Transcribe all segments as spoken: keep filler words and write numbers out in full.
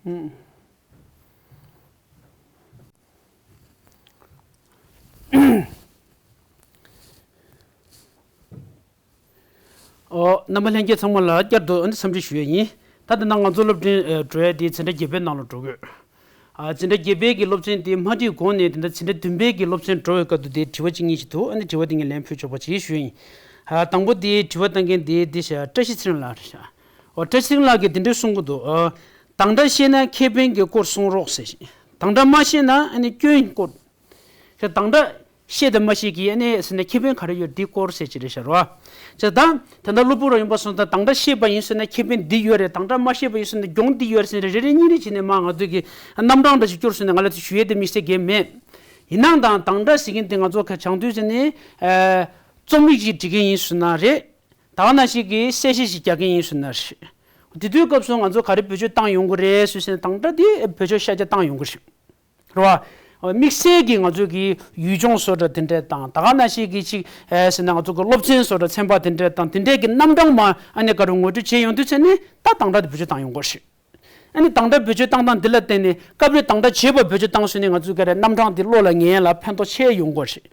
ཨུམ། ཨོ། རྣམ་པ་ལྷན་རྒྱས་ཚང་མ་ལ་བསྐྱར་དུ་འཚམས་འདྲི་ཞུ་ཡ་ཡིན། ད་ལྟ་ན་ང་ཚོ་སློབ་འབྲིང་འགྲོ་ཡ་དེ་འཛིན་གྲྭ་བརྒྱད་པའི་ནང་ལ་འགྲོ་དགོས། ཨ། འཛིན་གྲྭ་བརྒྱད་པའི་གི་སློབ་ཚན་དེ་མ་ཁྲིད་གོང་ནས་དེ་འདྲ་འཛིན་གྲྭ་བདུན་པའི་གི་སློབ་ཚན་འགྲོ་བའི་སྐབས་དུ་དེ་དྲི་བ་གཅིག་གཉིས་ཤིག་འདུག་ཨ་ནི་དྲི་བ་དེ་ངས་ལན་ཕུལ་ཆོག་པ་ཅིག་ཞུ་ཡ་ཡིན། ཨ། དང་པོ་དེ་དྲི་བ་བཏང་མཁན་དེ་དེ་ཤ་བཀྲ་ཤིས་ཚེ་རིང་ལགས་རེད་ཤག་ཨོ། བཀྲ་ཤིས་ཚེ་རིང་ལགས་ཀྱིས་དེ་འདྲ་གསུང་གི་འདུག་ཨ། དང་སྒྲ་ཤེས་ན་ཁེ་ཕན་གྱི་སྐོར་གསུང་རོགས་ཟེར་ཞིང་། དང་སྒྲ་མ་ཤེས་ན་ཨ་ནི་སྐྱོན་སྐོར། ཤ་དང་སྒྲ་ཤེས་དང་མ་ཤེས་ཀྱི་ཨ་ནི་ཟེར་ན་ཁེ་ཕན་ག་རེ་ཡོད་འདི་སྐོར་ཟེར་གྱི་རེད་ཤག་རོ། ཅེས་དང་དེ་འདྲ་གློ་བུར་ར་ཡོང་པ་སོང་ཙང་དང་སྒྲ་ཤེས་པ་ཡིན་ཟེར་ན་ཁེ་ཕན་འདི་ཡོད་རེད། དང་སྒྲ་མ་ཤེས་པ་ཡིན་ཟེར་ན་གྱོང་འདི་ཡོད་རེད་ཟེར་ནས་རེ་རེ་གཉིས་རེ་བྱས་ནས་མ་ང་ཚོས་ཀྱི་རྣམ་གྲངས་འདྲ་ཞིག་བསྐྱུར་སོང་ནས་ང་ལ་ཚོ་ཞུ་ཡས་དེ་དམིགས་བསལ་གང་མེད། ཡིན་ནའང་དང་དང་སྒྲ་ཟེར་མཁན་དེ་ང་ཚོ་ག་བྱང་དུས་ཟེར་ནས་ཨ། རྩོམ་ཡིག་ཅིག་འབྲི་མཁན་ཡིན་ཟེར་ན་རེད། ད་ག་ནང་བཞིན་གྱི་གསལ་བཤད་ཞིག་རྒྱག་མཁན་ཡིན་ཟེར་ན་རེད། དེ་དུས་སྐབས་སུ་ང་ཚོ་ག་རེ་བེད་སྤྱོད་བཏང་ཡོང་གི་རེད་ཟེར་ཟེར་ནས་དང་སྒྲ་དེ་བེད་སྤྱོད་ཤ་རྒྱག་བཏང་ཡོང་གི་རེད། རེད་བ། དམིགས་བསལ་གྱི་ང་ཚོ་གི་ཡུལ་ལྗོངས་བཟོ་འདྲ་དེ་འདྲས་དང་ད་ག་ནང་བཞིན་གྱི་ཅིག་ཨེ་ཟེར་ན་ང་ཚོ་གི་སློབ་ཚན་བཟོ་འདྲ་ཚན་པ་དེ་འདྲས་དང་དེ་འདྲས་ཀྱི་རྣམ་གྲངས་མ་ཨ་ནི་ག་རེ་ངོ་སྤྲོད་བྱས་ཡོང་དུས་ཚེ་ནི་ད་དང་སྒྲ་དེ་བེད་སྤྱོད་བཏང་ཡོང་གི་རེད། ཨ་ནི་དང་སྒྲ་བེད་སྤྱོད་བཏང་སྟངས་འདི་ལ་བརྟེན་ནས་སྐབས་རེ་དང་སྒྲ་བརྗེས་པ་བེད་སྤྱོད་བཏང་སོང་ནས་ང་ཚོའི་ག་རེ་རྣམ་གྲངས་འདི་བློ་ལ་ངེས་ཡ་ལ་ཕན་ཐོགས་ཆེ་ཡོང་གི་རེད།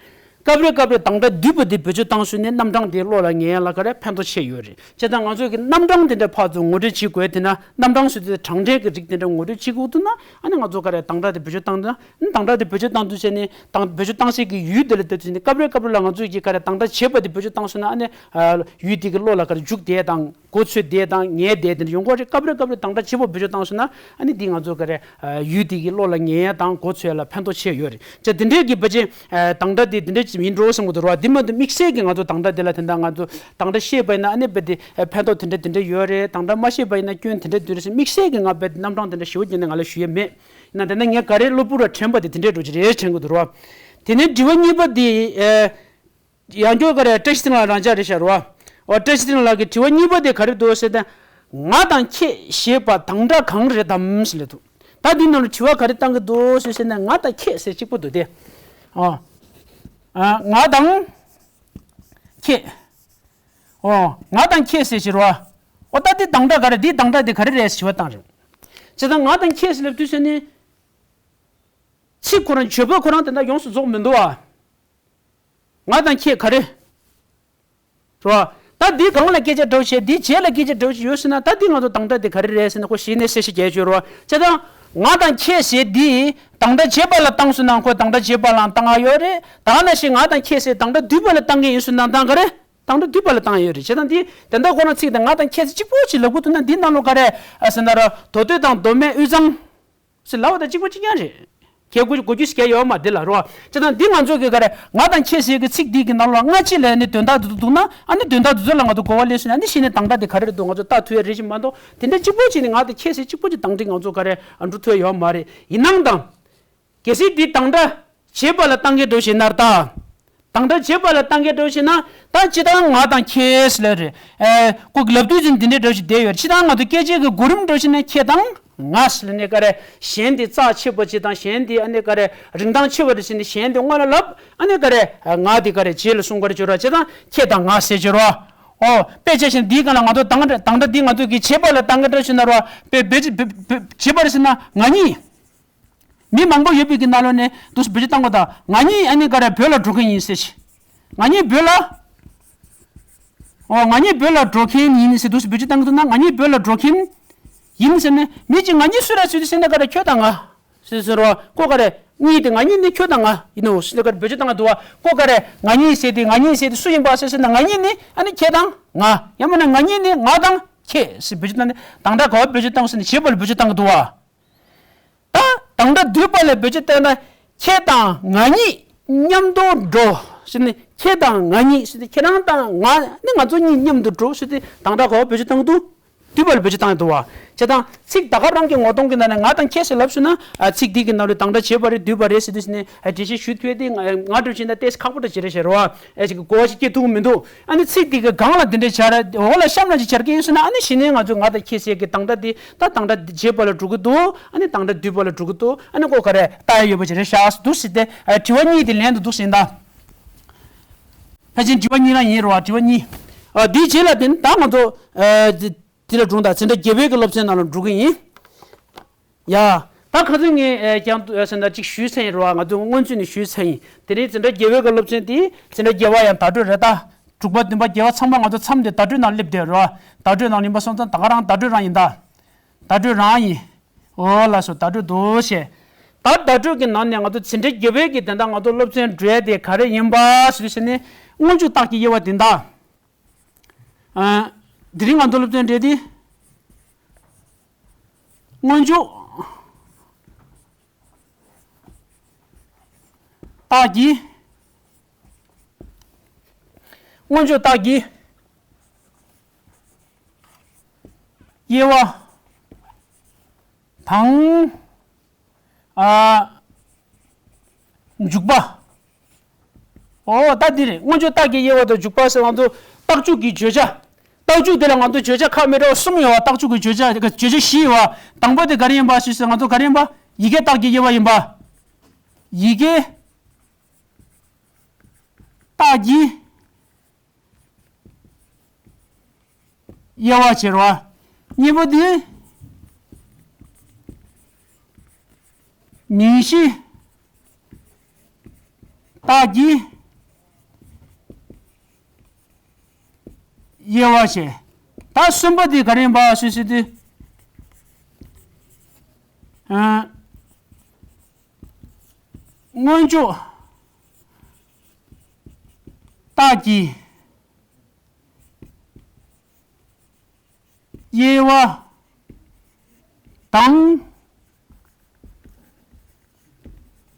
སྐབས་རེ་སྐབས་རེ་དང་སྒྲ་བསྡུས་པ་འདི་བེད་སྤྱོད་བཏང་སོང་ནས་རྣམ་གྲངས་འདི་བློ་ལ་ངེས་ཡ་ལ་ག་རེ་ཕན་ཐོགས་ཆེ་ཡོད་རེད། བྱས་ཙང་ང་ཚོས་ཀྱི་རྣམ་གྲངས་འདི་འདྲ་ཕར་ཚུར་ངོ་སྤྲོད་བྱེད་དགོས་དེ་ན་རྣམ་གྲངས་ཟེར་དུས་གྲངས་འབྲེལ་གྱི་རིགས་དེ་འདྲ་ངོ་སྤྲོད་བྱེད་དགོས་འདུག་ན་ཨ་ནི་ང་ཚོ་ག་རེ་དང་སྒྲ་དེ་བེད་སྤྱོད་བཏང་ན་ཨ་ནི་དང་སྒྲ་དེ་བེད་སྤྱོད་བཏང་དུས་བྱས་ནས་དང་བེད་སྤྱོད་བཏང་སའི་གི་ཡུལ་དེ་ལ་བལྟས་དུས་ནས་སྐབས་རེ་སྐབས་རེ་ལ་ང་ཚོས་ཀྱི་ག་རེ་དང་སྒྲ་བྱས་པ་དེ་བེད་སྤྱོད་བཏང་སོང་ན་ཨ་ནི་ཡུལ་དེ་གི་བློ་ལ་ག་རེ་འཇུག་བསྡད་དང་། གོ་ཚོད་བསྡད་དང་ངེས་བསྡད་དེ་འདྲ་ཡོང་གི་རེད། སྐབས་རེ་སྐབས་རེ་དང་སྒྲ་བརྗེས་པ་བེད་སྤྱོད་བཏང་སོང་ན་ཨ་ནི་འདི་ང་ཚོ་ག་རེ་ཡུལ་དེ་གི་བློ་ལ་ངེས་ཡ་དང་གོ་ཚོད་ལ་ཕན་ཐོགས་ཆེ་ཡོད་རེད། ཅེས་དེ་འདྲའི་གི་ཕལ་ཆེར་དང་སྒྲ་དེ་དེ་འདྲ་ཅིག་ཡིན་འགྲོ་བསམ་གི་འདུག་ར། འདི་མ་གཏོགས་དམིགས་བསལ་གྱི་ང་ཚོ་དང་སྒྲ་དེ་ལ་དེ་འདྲ་ང་ཚོ་དང་སྒྲ་ཤེས་པ་ཡིན་ན་ཨ་ནི་རྦད་དེ་ཕན་ཐོགས་དེ་འདྲ་དེ་འདྲ་ཡོད་རེད། དང་སྒྲ་མ་ཤེས་པ་ཡིན་ན་སྐྱོན་དེ་འདྲ་དེ་འདྲ་ཟེར་དམིགས་བསལ་གྱི་ང་རྦད་དེ་རྣམ་གྲངས་དེ་འདྲ་ཞེ་པོ་ཅིག་ནས་ང་ལ་ཞུ་ཡས་མེད། ཡིན་ན་དེ་ན་ངས་ག་རེ་གློ་བུར་བ་དྲན་པ་དེ་དེ་འདྲའི་འགྲོ་གི་རེད་དྲན་གི་འདུག་ར། དེ་ནས་དྲི་བ་གཉིས་པ་དེ། ཡང་སྐྱོར་ག་རེ་བཀྲ་ཤིས་ཚེ་རིང་ལགས་རང་འཇགས་རེད་ཤག་རོ། འོ་བཀྲ་ཤིས་ཚེ་རིང་ལགས་ཀྱི་དྲི་བ་གཉིས་པ་དེ་ག་རེ་འདུག་ཟེར་ན། ང་དང་ཁྱེད་ཞེས་པ་དང་སྒྲ་གང་རེད་དམ་ཟེར་ལབ་འདུག་ད་འདི་ནང་ལ་དྲི་བ་ག་རེ་བཏང་གི་འདུག་ཟེར་ཟེར་ན་ང་དང་ཁྱེད་ཟེར་གཅིག་པོ་འདུག་སྟེ། ཨོ། ཨ། ང་དང་ཁྱེད། ཨོ། ང་དང་ཁྱེད་ཟེར་ཞེས་རོ། ཨོ་ད་འདི་དང་སྒྲ་ག་རེ་འདི་དང་སྒྲ་འདི་ག་རེ་རེད་ཟེར་དྲི་བ་བཏང་རེད། བྱས་ཙང་ང་དང་ཁྱེད་ཟེར་ལབ་དུས་ཟེར་ནས། ཚིག་ཁོ་རང་བརྗོད་པ་ཁོ་རང་དེ་འདྲ་ཡོངས་སུ་རྫོགས་མི་འདུག་ཨ། ང་དང་ཁྱེད་ག་རེ། རོ། ད་འདི་སྒང་ལ་སྐད་ཆ་འདྲ་བོ་བྱས་འདི་རྗེས་ལ་སྐད་ཆ་འདྲ་བོ་ཞིག་ཡོད་ཟེར་ན་ད་འདི་ང་ཚོ་དང་སྒྲ་འདི་ག་རེ་རེད་ཟེར་ན་ཁོ་གཞི་ནས་གསལ་བཤད་རྒྱག་ཆོག་རོ། བྱས་ཙང་ང་དང་ཁྱེད་ཟེར་འདི་དང་སྒྲ་བརྗེས་པ་ལ་བཏང་སོང་ན་ཁོ་དང་སྒྲ་བརྗེས་པ་ལའང་བཏང་ཡ་ཡོད་རེད། ད་ག་ནང་བཞིན་ང་དང་ཁྱེད་ཟེར་དང་སྒྲ་བསྡུས་པ་ལ་བཏང་གི་ཡིན་ཟེར་ན་ད་ག་རེ། དང་སྒྲ་བསྡུས་པ་ལ་བཏང་ཡ་ཡོད་རེད། བྱས་ཙང་འདི་དེ་འདྲ་ཁོ་རང་ཚིག་དང་ང་དང་ཁྱེད་ཟེར་གཅིག་པོ་ཅིག་ལབ་དགོས་ཐུག་ན་འདི་ནང་ལོགས་ག་རེ་ཟེར་ན་ར་མདོ་སྟོད་དང་མདོ་སྨད་དབུས་གཙང་། ཟེར་ལབ་པ་དང་གཅིག་པ་གཅིག་རྐྱང་རེད། གལ་གོ་གོ་རྒྱུ་ཞིག་གལ་ཡོད་མ་རེད་ལ་རོ། བྱས་ཙང་འདི་ང་ཚོ་གི་ག་རེ་ང་དང་ཁྱེད་ཟེར་གི་ཚིག་འདི་གི་ནང་ལ་སྔ་ཕྱི་ལ་ནི་དོན་དག་འདི་འདུག་ན་ཨ་ནི་དོན་དག་འདི་ཚོ་ལ་ང་ཚོ་གོ་བ་ལེན་སོང་ན་ཨ་ནི་གཞི་ནས་དང་སྒྲ་དེ་ག་རེ་རེད་འདུག་ང་ཚོ་ལྟ་ཐུབ་ཡ་རེད་ཞིག་མ་གཏོགས་དེ་འདྲ་གཅིག་པོ་གཅིག་ནི་ང་དང་ཁྱེད་ཟེར་གཅིག་པོ་གཅིག་དང་སྒྲ་ང་ཚོ་ག་རེ་འགྲོ་ཐུབ་ཡ་ཡོད་མ་རེད། ཡིན་ནའང་དང་། གལ་སྲིད་འདི་དང་སྒྲ་བྱེད་པ་ལ་བཏང་གི་འགྲོ་ཞེ་ན་ད། དང་སྒྲ་བྱེད་པ་ལ་བཏང་གི་འགྲོ་ཞེ་ན་ད་སྤྱིར་བཏང་ང་དང་ཁྱེད་ཟེར་ལབ་རེད། ཨེ། ཁོ་ལབ་དུས་ཙམ་འདི་འདྲའི་འགྲོ་ཞིག་བསྡད་ཡོད་རེད། སྤྱིར་བཏང་ང་ཚོ་སྐད་ཆའི་གི་གོ་རིམ་འགྲོ་ཞེ་ན་ཁྱེད་དང་ང་ཟེར་ལབ་ནས་ག་རེ་གཞན་དེ་རྩ་ཆེ་བ་ཅིག་དང་གཞན་དེ་ཨ་ནི་ག་རེ་རིན་ཐང་ཆེ་བ་རེད་ཟེར་ནས་གཞན་དེ་སྔོན་ལ་ལབ་ཨ་ནི་ག་རེ་ང་དེ་ག་རེ་རྗེས་ལ་གསུང་ག་རེ་བྱོས་ར་བྱས་ཙང་ཁྱེད་དང་ང་ཟེར་བྱོས་ར། ཨོ། དཔེ་ཆ་བཞིན་འདིའི་སྒང་ལ་ང་ཚོ་དང་སྒྲ་དང་སྒྲ་འདི་ང་ཚོ་གི་བྱེད་པ་ལ་བཏང་གི་འགྲོ་ཞེ་ན་ར་བྱེད་པ་རེད་ཟེར་ན་ང་གཉིས། མི་མང་པོ་ཡོད་པའི་གི་ནང་ལོགས་ནས་འདུག་སེ་བེད་སྤྱོད་བཏང་གི་འདུག་ང་གཉིས་ཨ་ནི་ག་རེ་བོད་ལ་འགྲོ་མཁན་ཡིན་ཟེར་ཞིག་ང་གཉིས་བོད་ལ། ཨོ། ང་གཉིས་བོད་ལ་འགྲོ་མཁན་ཡིན་ཟེར་འདུག་སེ་བེད་སྤྱོད་བཏང་གི་འདུག་ན་ང་གཉིས་བོད་ལ་འགྲོ་མཁན་ཡིན་ཟེར་ནས་མི་གཅིག་ང་གཉིས་སུ་རེད་ཟེར་དུས་ཟེར་ན་ག་རེ་ཁྱོད་དང་ང་ཟེར་ཟེར་བ་ཁོ་ག་རེ་གཉིས་དེ་ང་གཉིས་ནི་ཁྱོད་དང་ང་ཡིན་ནོ་ཟེར་ནས་ག་རེ་བེད་སྤྱོད་བཏང་གི་འདུག་བ་ཁོ་ག་རེ་ང་གཉིས་ཟེར་དེ་ང་གཉིས་ཟེར་དེ་སུ་ཡིན་པ་ཟེར་ཟེར་ན་ང་གཉིས་ནི་ཨ་ནི་ཁྱེད་དང་ང་ཡང་མིན་ན་ང་གཉིས་ནི་ང་དང་ཁྱེད་ཟེར་བེད་སྤྱོད་བཏང་ནས་དང་སྒྲ་ག་བ་བེད་སྤྱོད་བཏང་ཟེར་ནས་བྱེད་པ་ལ་བེད་སྤྱོད་བཏང་གི་འདུག་བ། ད་དང་སྒྲ་བསྡུས་པ་ལ་བེད་སྤྱོད་བཏང་ན་ཁྱེད་དང་ང་གཉིས་མཉམ་དུ་འགྲོ་ཟེར་ནས་ཁྱེད་དང་ང་གཉིས་ཟེར་ཏེ་ཁྱེད་རང་དང་ང་ནི་ང་ཚོ་གཉིས་མཉམ་དུ་འགྲོ་ཟེར་ཏེ་དང་སྒྲ་ག་བ་བེད་སྤྱོད་བཏང་གི་འདུག་བསྡུས་པ་ལ་བེད་སྤྱོད་བཏང་གི་འདུག་བ། བྱས་ཙང་ཚིག་ད་ག་རང་གི་ངོ་གདོང་གི་ནང་ནས་ང་དང་ཁྱེད་ཟེར་ལབ་སོང་ན་ཚིག་འདི་གི་ནང་ལ་དང་སྒྲ་བྱེད་པ་རེད་བསྡུས་པ་རེད་ཟེར་དུས་ནས་འགྲེལ་བཤད་ཞུ་ཐུབ་ཡ་དེ་ང་འགྲོ་བྱེད་ན་ཏོག་ཙམ་ཁག་པོ་འདྲ་ཅིག་རེད་ཤག་རོ། ཨེ་ཅིག་གོ་བ་ཞིག་སྐྱེ་ཐུབ་མི་འདུག་ཨ་ནི་ཚིག་འདི་གི་སྒང་ལ་འདི་འདྲས་བྱ་ར་འོག་ལ་གཤམ་ལ་ཅིག་བྱ་གི་ཡིན་ཟེར་ན་ཨ་ནི་གཞི་ནས་ང་ཚོས་ང་དང་ཁྱེད་ཟེར་གི་དང་སྒྲ་འདི་ད་དང་སྒྲ་འདི་བྱེད་པ་ལ་འགྲོ་གི་འདུག་ཨ་ནི་དང་སྒྲ་བསྡུས་པ་ལ་འགྲོ་གི་འདུག་ཨ་ནི་ཁོ་ག་རེ་ལྟ་ཡ་ཡོད་པ་ཅིག་རེད་ཤག་འདུག་ཟེར་ཏེ་དྲི་བ་གཉིས་དེ་ལན་དུ་འདུག་ཟེར་ཡིན་ད། ཕལ་ཆེར་དྲི་བ་གཉིས་རང་ཡིན་རོ། དྲི་བ་གཉིས། ཨ། འདིའི་རྗེས་ལ་དེ་ནི་ད་ང་ཚོ་ཨ། འདི་ལ་སྒྲུང་དང་འཛིན་གྲྭ་བརྒྱད་པའི་གི་སློབ་ཚན་ནང་ལ་འགྲོ་གི་ཡིན། ཡ། ད་ཁ་སང་ངས་ཨེ་ཀྱང་ཨེ་ཟེར་ན་ཅིག་ཞུས་ཚར་ཡིན་རེད་བ། ང་ཚོ་སྔོན་ཚུད་ནས་ཞུས་ཚར་ཡིན། དེ་རིང་འཛིན་གྲྭ་བརྒྱད་པའི་གི་སློབ་ཚན་དེ་འཛིན་གྲྭ་བརྒྱད་པ་ཡང་བརྡ་སྤྲོད་རེད་ད། དྲུག་པ་བདུན་པ་བརྒྱད་པ་ཚང་མ་ང་ཚོ་མཚམས་དེ་བརྡ་སྤྲོད་ནང་སླེབས་བསྡད་རེད་བ། བརྡ་སྤྲོད་ནང་ཡིན་པ་སོང་ཙང་ད་ག་རང་བརྡ་སྤྲོད་རང་ཡིན་ད། བརྡ་སྤྲོད་རང་ཡིན། ཨོ་ལགས་སོ། བརྡ་སྤྲོད་འདུག་བྱས། ད་བརྡ་སྤྲོད་ཀྱི་ནང་ནས་ང་ཚོ་འཛིན་གྲྭ་བརྒྱད་པའི་གི་དེ་འདྲ་ང་ཚོ་སློབ་ཚན་འགྲོ་ཡ་དེ་ག་རེ་ཡིན་པ་ཞུས་ཟེར་ནས་སྔོན་འཇུག་རྟགས་ཀྱི་དབྱེ་བ་དེ་འདྲ། ཨ། དེ་རིང་ང་ཚོ་སློབ་ཚན་འགྲོ་དེ། སྔོན་འཇུག་རྟགས་ཀྱི། སྔོན་འཇུག་རྟགས་ཀྱི་དབྱེ་བ་དང་། ཨ། འཇུག་པ། ཨོ་ད་འདི་རེད། སྔོན་འཇུག་རྟགས་ཀྱི་དབྱེ་བ་དང་འཇུག་པ་ཟེར་ང་ཚོ་རྟགས་འཇུག་གི་བརྗོད་བྱ། རྟགས་འཇུག་དེ་ལ་ང་ཚོ་བརྗོད་བྱ་ཁག་མི་འདྲ་བ་གསུམ་ཡོད་བ། རྟགས་འཇུག་གི་བརྗོད་བྱ་བརྗོད་བྱ་བཞི་ཡོད་བ། དང་པོ་དེ་ག་རེ་ཡིན་པ་ཞུས་ཟེར་ང་ཚོ་ག་རེ་ཡིན་པ། ཡི་གེ་རྟགས་ཀྱི་དབྱེ་བ་ཡིན་པ། ཡི་གེ་རྟགས་ཀྱི་དབྱེ་བ་ཕྱེ་རོགས། གཉིས་པ་དེ་མིང་གཞི་རྟགས་ཀྱི་དབྱེ་བ་ཕྱེ། ད་གསུམ་པ་དེ་ག་རེ་ཡིན་པ་ཞུས་ཟེར་དུས། ཨ། སྔོན་འཇུག་རྟགས་ཀྱི་དབྱེ་བ་དང་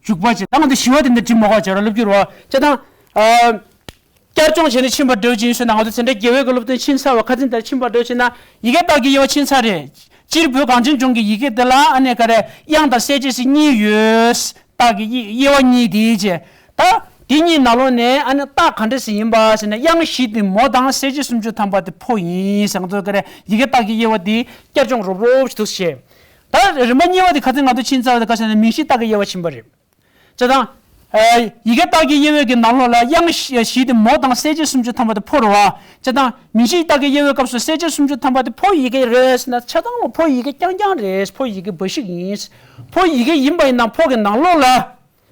འཇུག་པ་བྱས། ད་ང་ཚོ་བཞི་བ་དེ་འདྲ་བྲིས་མ་དགོས་བྱས་ར་སློབ་རྒྱུ་ར་བ་བྱས་དང་། ཨ། བསྐྱར་སྦྱོང་བྱས་ནས་ཕྱིན་པ་འདྲ་བོ་ཅིག་ཡིན་ཟེར་ན་ང་ཚོ་འཛིན་གྲྭ་བརྒྱད་པའི་གི་སློབ་ཚན་ཕྱིན་ཚར་བ་ཁ་སང་དེར་ཕྱིན་པ་འདྲ་བོ་ཅིག་ན་ཡི་གེ་རྟགས་ཀྱི་དབྱེ་བ་ཕྱིན་ཚར་རེད། སྤྱིར་བོད་གངས་ཅན་ལྗོངས་ཀྱི་ཡི་གེ་འདི་ལ་ཨ་ནི་ག་རེ་དབྱངས་དང་གསལ་བྱེད་ཟེར་གཉིས་ཡོད། རྟགས་ཀྱི་དབྱེ་དབྱེ་བ་གཉིས་དེ་བྱས། ད་དེ་གཉིས་ནང་ལོགས་ནས་ཨ་ནི་རྟགས་ག་འདྲ་ཞིག་ཡིན་པ་ཟེར་ན་དབྱངས་བཞི་དེ་མོ་དང་གསལ་བྱེད་སུམ་ཅུ་ཐམ་པ་དེ་ཕོ་ཡིན་ཟེར། ང་ཚོ་ག་རེ་ཡི་གེ་རྟགས་ཀྱི་དབྱེ་བ་དེ་བསྐྱར་སྦྱོང་རོབ་རོབ་ཞིག་འདུག་བྱས། ད་རིམ་པ་གཉིས་པ་དེ་ཁ་སང་ང་ཚོ་ཕྱིན་ཚར་བ་དེ་ག་ཟེར་ན་མིང་གཞི་རྟགས་ཀྱི་དབྱེ་བ་ཕྱིན་པ་རེད། བྱས་ཙང་། ཨ། ཡི་གེ་རྟགས་ཀྱི་དབྱེ་བའི་གི་ནང་ལོགས་ལ་དབྱངས་བཞི་དེ་མོ་དང་གསལ་བྱེད་སུམ་ཅུ་ཐམ་པ་དེ་ཕོ་རེད་བ། བྱས་ཙང་མིང་གཞི་རྟགས་ཀྱི་དབྱེ་བའི་སྐབས་སུ་གསལ་བྱེད་སུམ་ཅུ་ཐམ་པ་དེ་ཕོ་ཡི་གེ་རེད་ཟེར་ན་ཆ་ཚང་ལ་ཕོ་ཡི་གེ་རྐྱང་རྐྱང་རེད། ཕོ་ཡི་གེ་འབའ་ཞིག་ཡིན། ཕོ་ཡི་གེ་ཡིན་པ་ཡིན་ན་ཕོ་གི་ནང་ལོགས་ལ།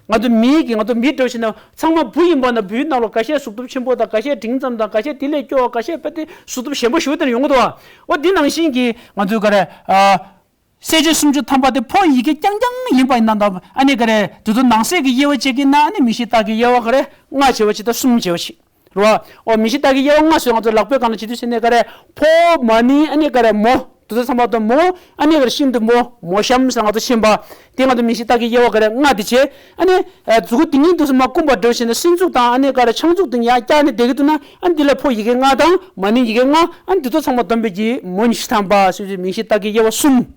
ང་ཚོ་མིའི་གི་ང་ཚོ་མི་འདྲ་བོ་ཞིག་ན་ཚང་མ་བུ་ཡིན་པ་ན་བུའི་ནང་ལོགས་འགའ་ཤས་གཟུགས་སྟོབས་ཆེན་པོ་དང་འགའ་ཤས་འབྲིང་ཙམ་དང་འགའ་ཤས་དེ་ལས་སྐྱོ་བ་འགའ་ཤས་དཔེ་དེ་གཟུགས་སྟོབས་ཞན་པོ་ཞེ་པོ་དེ་འདྲ་ཡོང་གི་འདུག་བ། འོ་འདི་ནང་བཞིན་གྱི་ང་ཚོའི་ག་རེ། ཨ། གསལ་བྱེད་སུམ་ཅུ་ཐམ་པ་དེ་ཕོ་ཡི་གེ་རྐྱང་རྐྱང་ཡིན་པ་ཡིན་ན་འདྲ། ཨ་ནི་ག་རེ་དེ་ཚོ་ནང་གསེས་ཀྱི་དབྱེ་བ་བྱེད་ཀྱི་ན་ཨ་ནི་མིང་གཞི་རྟགས་ཀྱི་དབྱེ་བ་ག་རེ་ལྔ་བྱེད་པ་ཅིག་དང་གསུམ་བྱེད་པ་ཅིག་རེད་བ། འོ་མིང་གཞི་རྟགས་ཀྱི་དབྱེ་བ་ལྔ་ཟེར་ང་ཚོ་ལག་པའི་སྒང་ལ་བྱེད་དུས་ཟེར་ནས་ག་རེ་ཕོ་མ་ནིང་ཨ་ནི་ག་རེ་མོ་དེ་ཚོ་ཚང་མ་དང་མོ་ཨ་ནི་ག་རེ་ཤིན་ཏུ་མོ་མོ་གཤམ་ཟེར་ང་ཚོ་ཕྱིན་པ་དེ་ང་ཚོ་མིང་གཞི་རྟགས་ཀྱི་དབྱེ་བ་ག་རེ་ལྔ་དེ་བྱེད། ཨ་ནི་མཛུ་གུ་དེ་གཉིས་འདུག་སེ་མར་བསྐུམ་པ་འདྲ་བོ་བྱས་ནས་སྲིན་མཛུབ་དང་ཨ་ནི་ག་རེ་ཕྱག་མཛུབ་དེ་ཡར་བཀྱགས་ནས་བསྡད་ཀྱི་འདུག་ན་ཨ་ནི་འདི་ལ་ཕོ་ཡི་གེ་ལྔ་དང་མ་ནིང་ཡི་གེ་ལྔ་ཨ་ནི་འདི་ཚོ་ཚང་མ་བསྡོམས་པའི་གི་མོ་ཉི་ཤུ་ཐམ་པ་ཞེས་པའི་མིང་གཞི་རྟགས་ཀྱི་དབྱེ་བ་གསུམ། བྱས་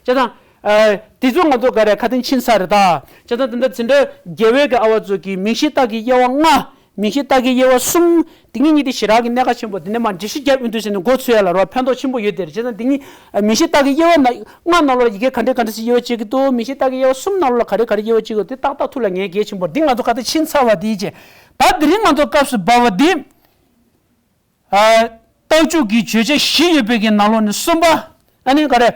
ཙང་། ཨ། དེ་ཚོ་ང་ཚོ་ག་རེ་ཁ་སང་ཕྱིན་ཚར་རེད་ད། བྱས་ཙང་དེ་འདྲ་འཛིན་གྲྭ་བརྒྱད་པའི་གི་ཨ་བ་ཚོ་གིས་མིང་གཞི་རྟགས་ཀྱི་དབྱེ་བ་ལྔ། མིང་གཞི་རྟགས་ཀྱི་དབྱེ་བ་གསུམ། དེ་གཉིས་གཉིས་དེ་ཞེ་དྲག་གི་གནད་འགག་ཆེན་པོ། དེ་ནས་མར་འགྲེལ་བཤད་རྒྱབ་ཡོང་དུས་ཟེར་ནས་མགོ་ཚོས་ཡ་ལ་རོ་ཕན་ཐོགས་ཆེན་པོ་ཡོད་དེ་རེད། བྱས་ཙང་དེ་གཉིས་མིང་གཞི་རྟགས་ཀྱི་དབྱེ་བ་ན་ལྔ་ནང་ལོགས་ལ་ཡི་གེ་ག་འདྲ་ག་འདྲ་ཞིག་དབྱེ་བ་ཕྱེ་གི་འདུག་མིང་གཞི་རྟགས་ཀྱི་དབྱེ་བ་གསུམ་ནང་ལོགས་ལ་ག་རེ་ག་རེ་དབྱེ་བ་ཕྱེ་གི་འདུག་དེ་ཏག་ཏག་ཐུགས་ལ་ངེས་གལ་ཆེན་པོ་རེད། འདི་ང་ཚོ་ཁ་སང་ཕྱིན་ཚར་བ་དེ་བྱས། ད་དེ་རིང་ང་ཚོ་སྐབས་སུ་བབས་པ་འདི། ཨ། རྟགས་འཇུག་གི་བརྗོད་བྱ་བཞི་ཡོད་པའི་གི་ནང་ལོགས་ནས་གསུམ་པ། ཨ་ནི་ག་རེ།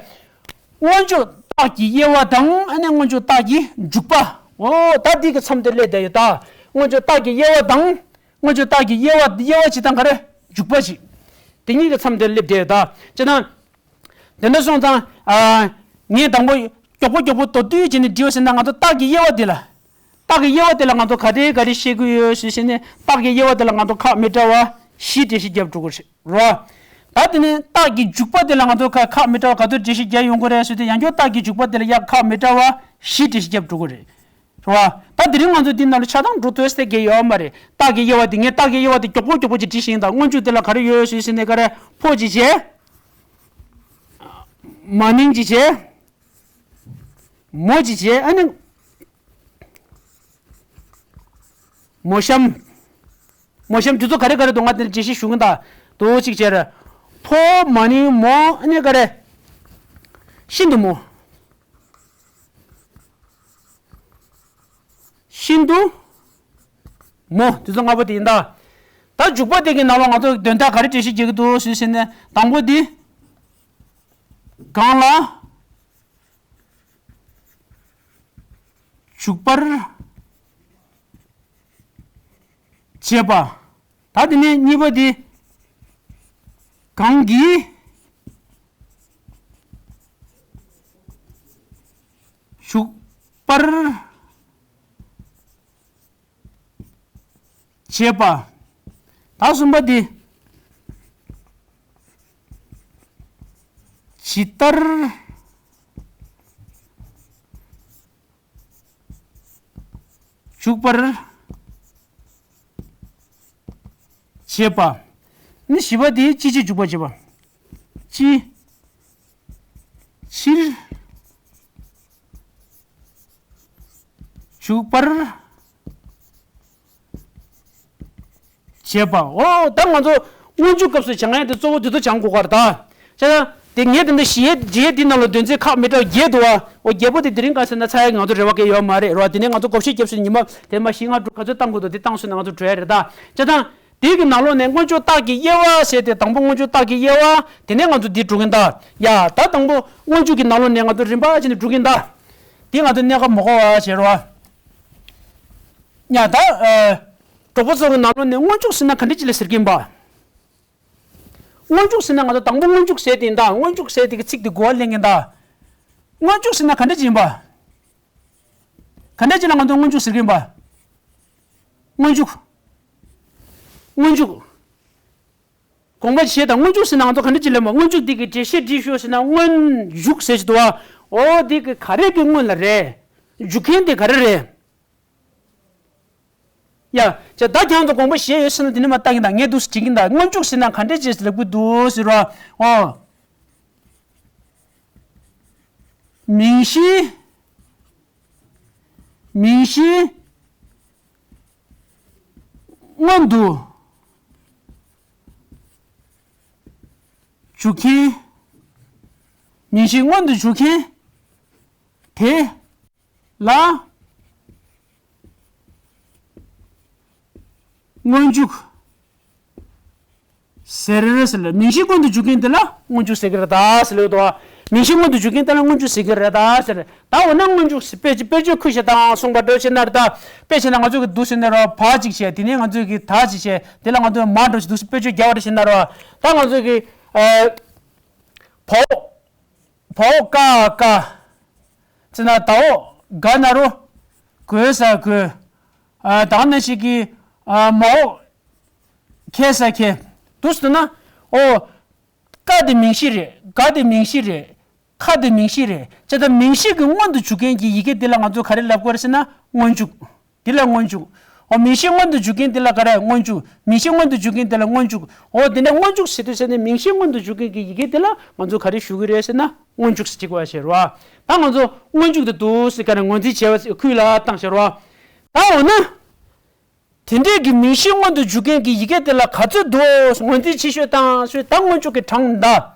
སྔོན་འཇུག་རྟགས་ཀྱི་དབྱེ་བ་དང་ཨ་ནི་སྔོན་འཇུག་རྟགས་ཀྱི་འཇུག་པ། འོ་ད་འདི་གི་མཚམས་དེར་སླེབས་བསྡད་ཡོད་ད། སྔོན་འཇུག་རྟགས་ཀྱི་དབྱེ་བ་དང་། སྔོན་འཇུག་རྟགས་ཀྱི་དབྱེ་བ་དབྱེ་བ་གཅིག་དང་ག་རེ། འཇུག་པ་གཅིག་དེ་གཉིས་ཀྱི་མཚམས་དེར་སླེབས་བསྡད་ཡོད་ད། ཅེ་ན། དེ་འདྲ་སོང་ཙང་། ཨ། ངས་དང་པོ་མགྱོགས་པོ་མགྱོགས་པོ་མདོར་བསྡུས་བྱས་ནས་འབྲི་བ་ཟེར་ན་ང་ཚོ་རྟགས་ཀྱི་དབྱེ་བ་དེ་ལ། རྟགས་ཀྱི་དབྱེ་བ་དེ་ལ་ང་ཚོ་ག་རེ་ག་རེ་བཤད་ཀྱི་ཡོད་ཞེས་བཤད་ནས་རྟགས་ཀྱི་དབྱེ་བ་དེ་ལ་ང་ཚོ་ཁག་མི་འདྲ་བ་བཞི་འགྲེལ་བཤད་རྒྱབ་འགྲོ་གི་རེད་རོ། ད་དེ་ནས་རྟགས་ཀྱི་འཇུག་པ་དེ་ལ་ང་ཚོ་ཁག་ཁག་མི་འདྲ་བ་ག་ཚོད་འགྲེལ་བཤད་རྒྱག་ཡོང་གི་རེད་ཟེར་དུས་ཡང་བསྐྱར་རྟགས་ཀྱི་འཇུག་པ་དེ་ལ་ཡང་ཁག་མི་འདྲ་བ་བཞི་འགྲེལ་བཤད་རྒྱབ་འགྲོ་གི་རེད་རོ། ད་དེ་རིང་ང་ཚོ་འདི་ནང་ལ་ཆ་ཚང་འགྲོ་ཐུབ་ཟེར་གྱི་ཡོད་མ་རེད། རྟགས་ཀྱི་དབྱེ་བ་དེ་ངས་རྟགས་ཀྱི་དབྱེ་བ་དེ་མགྱོགས་པོ་མགྱོགས་པོ་ཅིག་འབྲི་ཤིང་དང་སྔོན་འཇུག་དེ་ལ་ག་རེ་ཡོད་ཞུས་ཟེར་ནས་ག་རེ་ཕོ་གཅིག་བྱས། མ་ནིང་གཅིག་བྱས། མོ་གཅིག་བྱས་ཨ་ནི། མོ་གཤམ། མོ་གཤམ་དེ་ཚོ་ག་རེ་ག་རེ་འདུག་ང་དེ་འདྲ་འགྲེལ་བཤད་ཞུ་གི་འདུག་དོ་གཅིག་བྱས་ར། ཕོ་མ་ནིང་མོ་ཨ་ནི་ག་རེ། ཤིན་ཏུ་མོ། ཤིན་ཏུ་མོ་དེ་ཚོ་ལྔ་པོ་དེ་ཡིན་ད། ད་འཇུག་པ་དེ་གི་ནང་ལ་ང་ཚོ་དོན་དག་ག་རེ་འགྲེལ་བཤད་རྒྱག་གི་འདུག་ཞུས་ཟེར་ན་དང་པོ་དེ། གང་ལ། ཞུགས་པར་བྱེད་པ། ད་དེ་ནས་གཉིས་པ་དེ། གང་གིས་ཞུགས་པར་བྱེད་པ། ད་གསུམ་པ་དེ། ཇི་ལྟར་འཇུག་པར་བྱེད་པ། ནི་བཞི་པ་དེ་ཅི་ཕྱིར་འཇུག་པར་བྱེད་པ། ཅི་ཕྱིར་འཇུག་པར་བྱེད་པ། འོ་ད་ང་ཚོ་སྔོན་འཇུག་སྐབས་སུ་སྦྱང་ཡ་དེ་གཙོ་བོ་དེ་ཚོ་སྦྱང་དགོས་ཀ་རེད་ད། ཅེ་ན། དེ་ངས་དེ་འདྲ་བཞི་ཡས་བརྒྱད་འདི་ནང་ལ་དོན་ཚན་ཁག་མི་འདྲ་བ་བརྒྱད་འདུག་བ། འོ་བརྒྱད་པོ་དེ་དེ་རིང་ཁ་སང་ན་ཚར་ཡ་ང་ཚོ་རེ་བ་གང་ཡོད་མ་རེད་རོ། དེ་ནས་ང་ཚོ་བགོ་བཤའ་རྒྱབ་སོང་ཉི་མ་དེ་མ་བཞི་ལྔ་དྲུག་ག་ཚོད་བཏང་དགོས་འདུག་དེ་བཏང་སོང་ན་ང་ཚོ་འགྲོ་ཡ་རེད་ད། ཅེ་ན། དེ་གི་ནང་ལོགས་ནས་སྔོན་འཇུག་རྟགས་ཀྱི་དབྱེ་བ་ཟེར་ཏེ་དང་པོ་སྔོན་འཇུག་རྟགས་ཀྱི་དབྱེ་བ་དེ་ནས་ང་ཚོ་འདི་འགྲོ་གིན་ད། ཡ་ད་དང་པོ་སྔོན་འཇུག་གི་ནང་ལོགས་ནས་ང་ཚོ་རིམ་པ་བྱས་ནས་འགྲོ་གིན་ད། དེ་ང་ཚོ་གནད་འགག་མ་གོ་བ་བྱེད་རོགས། ཡ་ད། གྲོགས་པོ་ཚོ་གི་ནང་ལོགས་ནས་སྔོན་འཇུག་ཟེར་ན་ག་འདྲ་ཅིག་ལ་ཟེར་གིན་པ། སྔོན་འཇུག་ཟེར་ན་ང་ཚོ་དང་པོ་སྔོན་འཇུག་ཟེར་དེ་ཡིན་ད། སྔོན་འཇུག་ཟེར་དེ་གི་ཚིག་དེ་གོ་བ་ལེན་གིན་ད། སྔོན་འཇུག་ཟེར་ན་ག་འདྲ་ཅིག་ཡིན་པ། ག་འདྲ་ཅིག་ལ་ང་ཚོ་སྔོན་འཇུག་ཟེར་གིན་པ། སྔོན་འཇུག་སྔོན་འཇུག་དགོངས་པ་བཞེས་དང་། སྔོན་འཇུག་ཟེར་ན་ང་ཚོ་ག་འདྲ་ཅིག་ལ་མ། སྔོན་འཇུག་འདི་གི་འགྲེལ་བཤད་འདི་ཞུ་ཟེར་ན་སྔོན་འཇུག་ཟེར་གྱི་འདུག་བ། འོ་འདི་གི་ག་རེ་གི་སྔོན་ལ་རེད། འཇུག་མཁན་དེ་ག་རེ་རེད། ཡ། ཅེ་ད་ཁྱེད་ཚོ་དགོངས་པ་བཞེས་ཡོད་ཟེར་ན་དེ་ནས་མ་བལྟ་གིན་ད། ངས་འདུག་སེ་དྲིས་གིན་ད། སྔོན་འཇུག་ཟེར་ན་ག་འདྲ་ཅིག་ལབ་གི་འདུག་ཟེར་བ། འོ། མིང་གཞི། མིང་གཞི་སྔོན་དུ་འཇུག་མཁན། མིང་གཞི་སྔོན་དུ་འཇུག་མཁན་དེ་ལ་སྔོན་འཇུག་ཟེར་ཟེར་ལ། མིང་གཞི་སྔོན་དུ་འཇུག་མཁན་དེ་ལ་སྔོན་འཇུག་ཟེར་གི་རེད་ད་ཟེར་ལོས་དོ། མིང་གཞི་སྔོན་དུ་འཇུག་མཁན་དེ་ལ་སྔོན་འཇུག་ཟེར་གི་རེད་ད་ཟེར། ད་འོ་ན་སྔོན་འཇུག་ཟེར་དཔེ་ཅིག་དཔེར་བརྗོད་ཁུལ་ཞིག་དང་གསུངས་པ་འགྲོ་ཕྱིན་ན་རེད་ད། དཔེ་བྱས་ན་ང་ཚོ་གི་འདུག་ཟེར་ན་རོ་བ་ཅིག་བྱས། དེ་ནས་ང་ཚོ་གི་ད་ཅིག་བྱས། དེ་ལ་ང་ཚོ་མ་འགྲོ་ཞིག་འདུག་ཟེར་དཔེར་བརྗོད་རྒྱག་པ་རེད་ཟེར་ན་རོ། ད་ང་ཚོ་གི་ཨ་བ་འོག་བ་འོག་ཀ་ཀ། ཙི་ན་ད་འོག་ག་ན་རོ། གོ་ས་གོས། ཨ་དང་ན་ཞིག་གི་ཨ་མ་འོག་ཁེ་ས་ཁེ། འདུག་ཟེར་ན། འོ། ཀ་དེ་མིང་གཞི་རེད། ག་དེ་མིང་གཞི་རེད། ཁ་དེ་མིང་གཞི་རེད། ཅེ་ད་མིང་གཞི་གི་སྔོན་དུ་འཇུག་མཁན་གྱི་ཡི་གེ་དེ་ལ་ང་ཚོ་ག་རེ་ལབ་དགོས་རེད་ཟེར་ན་སྔོན་འཇུག་དེ་ལ་སྔོན་འཇུག་འོ་མིང་གཞི་སྔོན་དུ་འཇུག་མཁན་དེ་ལ་ག་རེ། སྔོན་འཇུག་མིང་གཞི་སྔོན་དུ་འཇུག་མཁན་དེ་ལ་སྔོན་འཇུག་འོ་དེ་ནས་སྔོན་འཇུག་ཟེར་དུས་ཟེར་ནས་མིང་གཞི་སྔོན་དུ་འཇུག་མཁན་གྱི་ཡི་གེ་དེ་ལ་ང་ཚོ་ག་རེ་ཞུ་གི་རེད་ཟེར་ན་སྔོན་འཇུག་ཟེར་གྱི་བ་ཞེས་རོ། ད་ང་ཚོ་སྔོན་འཇུག་དེ་འདུག་ཟེར་ག་རེ་ངོས་འཛིན་བྱས་པ་ཁུལ་ལ་བཏང་ཞེས་རོ། ད་འོ་ན། དེ་འདྲས་ཀྱི་མིང་གཞི་སྔོན་དུ་འཇུག་མཁན་གྱི་ཡི་གེ་དེ་ལ་ག་ཚོད་འདུག་ངོས་འཛིན་བྱེད་ཤོད་དང་ཞུས། ད་སྔོན་འཇུག་གི་གྲངས་འདའ།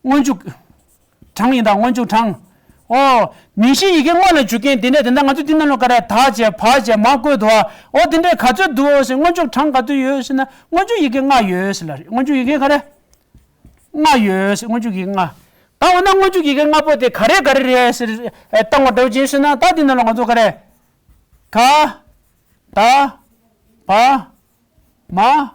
སྔོན་འཇུག་གྲངས་ཡིན་ད། སྔོན་འཇུག་གྲངས། ཨོ། མིང་གཞི་ཡི་གེ་སྔོན་ལ་འཇུག་མཁན་དེ་འདྲས་དེ་འདྲ་ང་ཚོ་འདི་ནང་ལ་ག་རེ་ད་བྱས་བ་བྱས་མ་བཀོད་འདུག་ཨོ་དེ་འདྲས་ག་ཚོད་འདུག་ཟེར། སྔོན་འཇུག་གྲངས་ག་ཚོད་ཡོད་ཟེར་ན་སྔོན་འཇུག་ཡི་གེ་ལྔ་ཡོད་ཟེར་ལ་རེད། སྔོན་འཇུག་ཡི་གེ་ག་རེ། ལྔ་ཡོད་ཟེར། སྔོན་འཇུག་ཡི་གེ་ལྔ། ད་འོ་ན་སྔོན་འཇུག་ཡི་གེ་ལྔ་པོ་དེ་ག་རེ་ག་རེ་རེད་ཟེར་ཨེ་བཏང་བ་འདྲ་བོ་ཅིག་ཟེར་ན། ད་འདི་ནང་ལ་ང་ཚོ་ག་རེ། ག་ད་བ་མ་འ།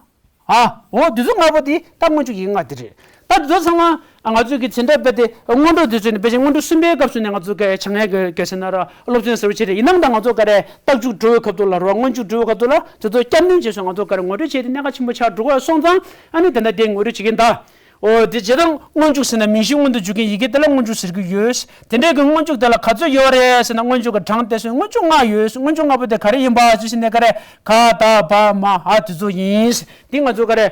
འོ་འདི་ཚོ་ལྔ་པོ་དེ་ད་སྔོན་འཇུག་ཡི་གེ་ལྔ་དེ་རེད། ད་འདི་ཚོ་ཚང་མ་ང་ཚོས་ཀྱི་འཛིན་གྲྭ་སྤེལ་ཏེ་སྔོན་འགྲོ་དེ་ཚོ་ནས་དཔེ་ཆ་སྔོན་འགྲོ་གསུམ་པའི་སྐབས་སུ་ནས་ང་ཚོ་ག་སྦྱང་ཡས་ག་ཟེར་ན་ར་སློབ་ཚན་ཟེར་བ་ཅིག་རེད། ཡིན་ནའང་ད་ང་ཚོ་ག་རེ་རྟགས་འཇུག་འགྲོ་བའི་སྐབས་དུ་ལ་རོ། སྔོན་འཇུག་འགྲོ་བའི་སྐབས་དུ་ལ་དེ་ཚོ་བསྐྱར་སྣོན་བྱས་སོང་། ང་ཚོ་ག་རེ་ངོ་སྤྲོད་བྱས་ཏེ་གནད་འགག་ཆེན་པོ་ཆགས་འགྲོ་གི་སོང་ཙང་ཨ་ནི་དེ་འདྲ་དེ་ངོ་སྤྲོད་བྱེད་ཀྱིན་གདའ། འོ་དེ་བྱས་ཙང་སྔོན་འཇུག་ཟེར་ན་མིང་གཞི་སྔོན་དུ་འཇུག་མཁན་ཡི་གེ་དེ་ལ་སྔོན་འཇུག་ཟེར་གྱི་ཡོད། དེ་འདྲའི་གི་སྔོན་འཇུག་དེ་ལ་ག་ཚོད་ཡོད་རེད་ཟེར་ན། སྔོན་འཇུག་གི་གྲངས་དེ་སྔོན་འཇུག་ལྔ་ཡོད། སྔོན་འཇུག་ལྔ་པོ་དེ་ག་རེ་ཡིན་པ་ཅི་ཟེར་ན་ག་རེ་ག་ད་བ་མ་འ་དེ་ཚོ་ཡིན། འདི་ང་ཚོ་ག་རེ་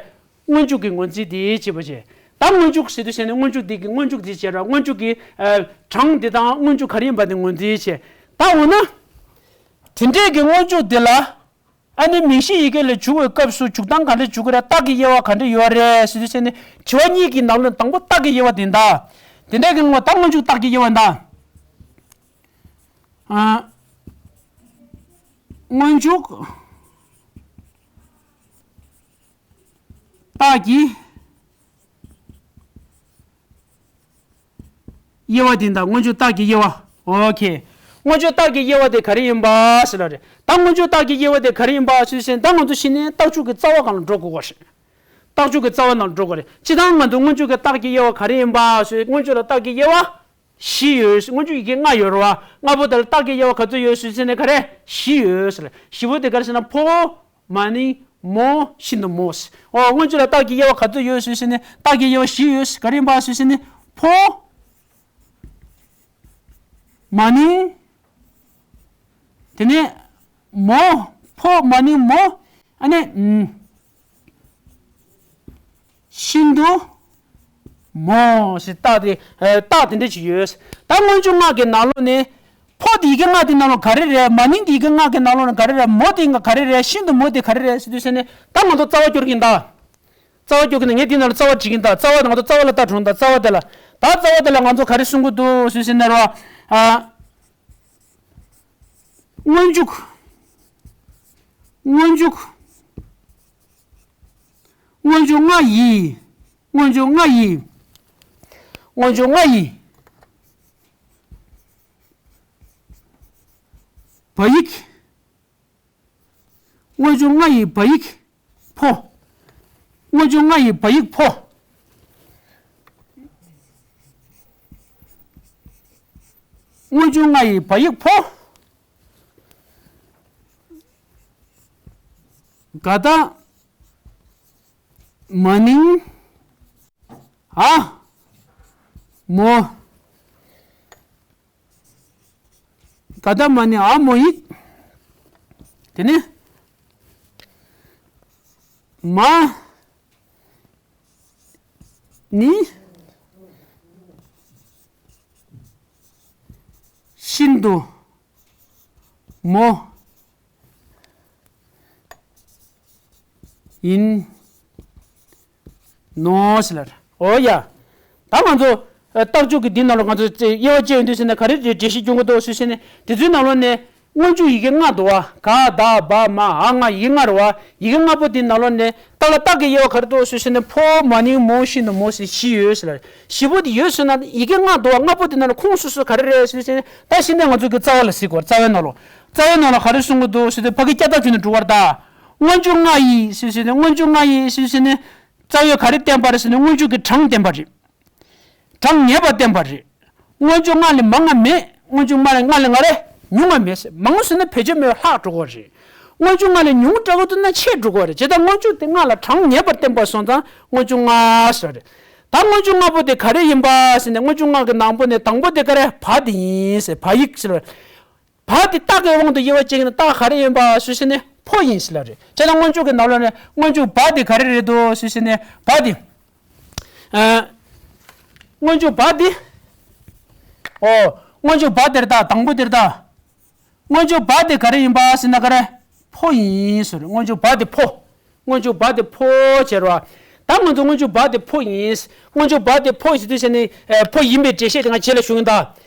སྔོན་འཇུག་གི་ངོས་འཛིན་དེ་བྱེད་པ་བྱེད། ད་སྔོན་འཇུག་ཟེར་དུས་ཟེར་ན་སྔོན་འཇུག་འདི་གི་སྔོན་འཇུག་འདི་བྱེད་ར། སྔོན་འཇུག་གི་ཨ་གྲངས་འདི་དང་སྔོན་འཇུག་ག་རེ་ཡིན་པ་དེ་ངོས་འཛིན་བྱེད། ད་འོ་ན་དེ་འདྲའི་གི་སྔོན་འཇུག་འདི་ལ། ཨ་ནི་མིང་གཞི་ཡི་གེ་ལ་འཇུག་པའི་སྐབས་སུ་འཇུག་སྟངས་ག་འདྲ་འཇུག་གི་རེད། རྟགས་ཀྱི་དབྱེ་བ་ག་འདྲ་ཡོད་རེད་ཟེར་དུས་ཟེར་ནས་དྲི་བ་གཉིས་ཀྱི་ནང་ལ་དང་པོ་རྟགས་ཀྱི་དབྱེ་བ་དེ་འདའ། དེ་འདྲ་གི་སྔོན་ད་སྔོན་འཇུག་རྟགས་ཀྱི་དབྱེ་བ་འདའ། ཨ། སྔོན་འཇུག་རྟགས་ཀྱི་དབྱེ་བ། དབྱེ་བ་དེ་ད་སྔོན་འཇུག་རྟགས་ཀྱི་དབྱེ་བ། ཨོ་ཁེ། སྔོན་འཇུག་རྟགས་ཀྱི་དབྱེ་བ་དེ་ག་རེ་ཡིན་པ་ཟེར་ལ་རེད། ད་སྔོན་འཇུག་རྟགས་ཀྱི་དབྱེ་བ་དེ་ག་རེ་ཡིན་པ་ཞུས་ཟིན་ད་ང་ཚོ་ཕྱི་ནས་རྟགས་འཇུག་གི་རྩ་བ་སྒང་ལ་འགྲོ་དགོས་པ་རེད། རྟགས་འཇུག་གི་རྩ་བ་ནང་འགྲོ་དགོས་རེད། སྤྱིར་བཏང་ང་ཚོ་སྔོན་འཇུག་གི་རྟགས་ཀྱི་དབྱེ་བ་ག་རེ་ཡིན་པ་ཞུས་སྔོན་འཇུག་ལ་རྟགས་ཀྱི་དབྱེ་བ་བཞི་ཡོད། སྔོན་འཇུག་ཡི་གེ་ལྔ་ཡོད་རེད་བ། ལྔ་པོ་དེ་ལ་རྟགས་ཀྱི་དབྱེ་བ་ག་ཚོད་ཡོད་ཞུས་ཟིན་ནས་ག་རེ་བཞི་ཡོད་ཟེར། བཞི་པོ་དེ་ག་རེ་ཟེར་ན་ཕོ། མ་ནིང་། མོ། ཤིན་ཏུ་མོ། ཨོ་སྔོན་འཇུག་ལ་རྟགས་ཀྱི་དབྱེ་བ་ག་ཚོད་ཡོད་ཞུས་ཟིན་ནས་རྟགས་ཀྱི་དབྱེ་བ་བཞི་ཡོད། ག་རེ་ཡིན་པ་ཞུས་ཟིན་ནས་ཕོ། མ་ནིང་། དེ་ནས་མོ། ཕོ་མ་ནིང་མོ། ཨ་ནི། ཨུམ། ཤིན་ཏུ། མོ་ཞེས་རྟགས་དེ། ཨ། རྟགས་དེ་འདྲ་ཅིག་ཡོད། ད་སྔོན་འཇུག་ལྔ་གི་ནང་ལོགས་ནས། ཕོ་དེ་ཡི་གེ་ལྔ་དེ་ནང་ལོགས་ག་རེ་རེད། མ་ནིང་དེ་ཡི་གེ་ལྔ་གི་ནང་ལོགས་ནས་ག་རེ་རེད། མོ་དེ་ག་རེ་རེད། ཤིན་ཏུ་མོ་དེ་ག་རེ་རེད་ཟེར་དུས་ཟེར་ནས་ད་ང་ཚོ་རྩ་བ་སྐྱོར་གྱིན་གདའ། རྩ་བ་སྐྱོར་གྱིན་ངས་དེ་ནང་ལ་རྩ་བ་བྲིས་ཀྱིན་གདའ། རྩ་བ་ང་ཚོ་རྩ་བ་ལ་ལྟ་དྲུང་གདའ། རྩ་བ་དེ་ལ། ད་རྩ་བ་དེ་ལ་ང་ཚོ་ག་རེ་གསུང་གི་འདུག་ཟེར་ཟེར་ན་རོ། ཨ། སྔོན་འཇུག་སྔོན་འཇུག་སྔོན་འཇུག་ལྔ་ཡི། སྔོན་འཇུག་ལྔ་ཡི། སྔོན་འཇུག་ལྔ་ཡི། བ་ཡིག་སྔོན་འཇུག་ལྔ་ཡི་བ་ཡིག་ཕོ། སྔོན་འཇུག་ལྔ་ཡི་བ་ཡིག་ཕོ། སྔོན་འཇུག་ལྔ་ཡི་བ་ཡིག་ཕོ། ག་ད། མ་ནིང་། ཨ། མོ། ག་ད་མ་ནིང་ཨ་མོ་ཡིག་དེ་ནས། མ། ནིང་། ཤིན་ཏུ། མོ། ཡིན། ནོ་ཟེར་ལ། ཨོ་ཡ། ད་ང་ཚོ། ཨ། རྟགས་འཇུག་གི་འདི་ནང་ལ་ང་ཚོ་དབྱེ་བ་ཕྱེ་ཡོང་དུས་ཟེར་ན་ག་རེ་འགྲེལ་བཤད་སྐྱོན་གྱི་འདུག་ཟེར་ཟེར་ནས་དེ་ཚོའི་ནང་ལོགས་ནས་སྔོན་འཇུག་ཡི་གེ་ལྔ་འདུག་བ། ག་ད་བ་མ་འ་ང་ཡིག་ལྔ་རེད་བ། ཡི་གེ་ལྔ་པོ་འདི་ནང་ལོགས་ནས་རྟགས་ལ་རྟགས་ཀྱི་དབྱེ་བ་ག་རེ་འདུག་ཟེར་ཟེར་ནས་ཕོ་མ་ནིང་མོ་ཤིན་ཏུ་མོ་ཟེར་བཞི་ཡོད་ཟེར་ལ། བཞི་པོ་འདི་ཡོད་ཟེར་ན་ཡི་གེ་ལྔ་འདུག་བ། ལྔ་པོ་འདི་ནང་ལ་ཁུངས་སོ་སོ་ག་རེ་རེད་ཟེར་ཟེར་ནས་ད་ཤི་ནས་ང་ཚོ་གི་རྩ་བ་ལ་གཟིགས་དགོས། རྩ་བའི་ནང་ལོགས། རྩ་བའི་ནང་ལ་ག་རེ་གསུང་གི་འདུག་ཟེར་དུས་ཕ་གི་སྐྱ་རྟགས་བྱས་ནས་འགྲོ་བར་གདའ། སྔོན་འཇུག་ལྔ་ཡི་ཟེར་ཟེར་ནས་སྔོན་འཇུག་ལྔ་ཡི་ཟེར་ཟེར་ནས། རྩ་བའི་ག་རེ་བསྟན་པ་རེད་ཟེར་ན་སྔོན་འཇུག་གི་གྲངས་བསྟན་པ་རེད། གྲངས་ངེས་པ་བསྟན་པ་རེད། སྔོན་འཇུག་ལྔ་ལས་མང་ང་མེད། སྔོན་འཇུག་ལྔ་ལས་ལྔ་ལས་ང་རེ་ཉུང་ང་མེད་ཟེར། མང་ཟེར་ན་བེད་སྤྱོད་མེད་པ་ལྷག་འགྲོ་གི་རེད། སྔོན་འཇུག་ལྔ་ལས་ཉུང་དྲགས་འདུག་ན་ཆེ་འགྲོ་གི་རེད། བྱས་ཙང་སྔོན་འཇུག་དེ་ལྔ་ལ་གྲངས་ངེས་པར་བསྟན་པ་སོང་ཙང་སྔོན་འཇུག་ལྔ་ཟེར་རེད། ད་སྔོན་འཇུག་ལྔ་པོ་དེ་ག་རེ་ཡིན་པ་ཟེར་ནས་སྔོན་འཇུག་ལྔ་གི་ནང་པོ་ནས་དང་པོ་དེ་ག་རེ་བ་དེ་ཡིན་ཟེར། བ་ཡིག་ཟེར། བ་དེ་རྟགས་ཀྱི་དབང་དུ་དབྱེ་བ་ཕྱེ་ན་རྟགས་ག་རེ་ཡིན་པ་ཞུས་ཟེར་ནས་ཕོ་ཡིན་ཟེར་ལ་རེད། བྱས་ན་སྔོན་འཇུག་གི་ནང་ལོགས་ནས་སྔོན་འཇུག་བ་དེ་ག་རེ་རེད་འདུག་ཞུས་ཟེར་ནས་བ་དེ། ཨ། སྔོན་འཇུག་བ་དེ། ཨོ། སྔོན་འཇུག་བ་དེ་རེད་ད། དང་པོ་དེ་རེད་ད། སྔོན་འཇུག་བ་དེ་ག་རེ་ཡིན་པ་ཟེར་ན་ག་རེ། ཕོ་ཡིན་ཟེར། སྔོན་འཇུག་བ་དེ་ཕོ། སྔོན་འཇུག་བ་དེ་ཕོ་བྱས་རོ། ད་ང་ཚོ་སྔོན་འཇུག་བ་དེ་ཕོ་ཡིན། སྔོན་འཇུག་བ་དེ་ཕོ་ཞེས་དུས་ཟེར་ནས་ཕོ་ཡིན་པའི་འགྲེལ་བཤད་དེ་ང་བྱེད་ལ་ཞུ་གི་ཡིན་ད།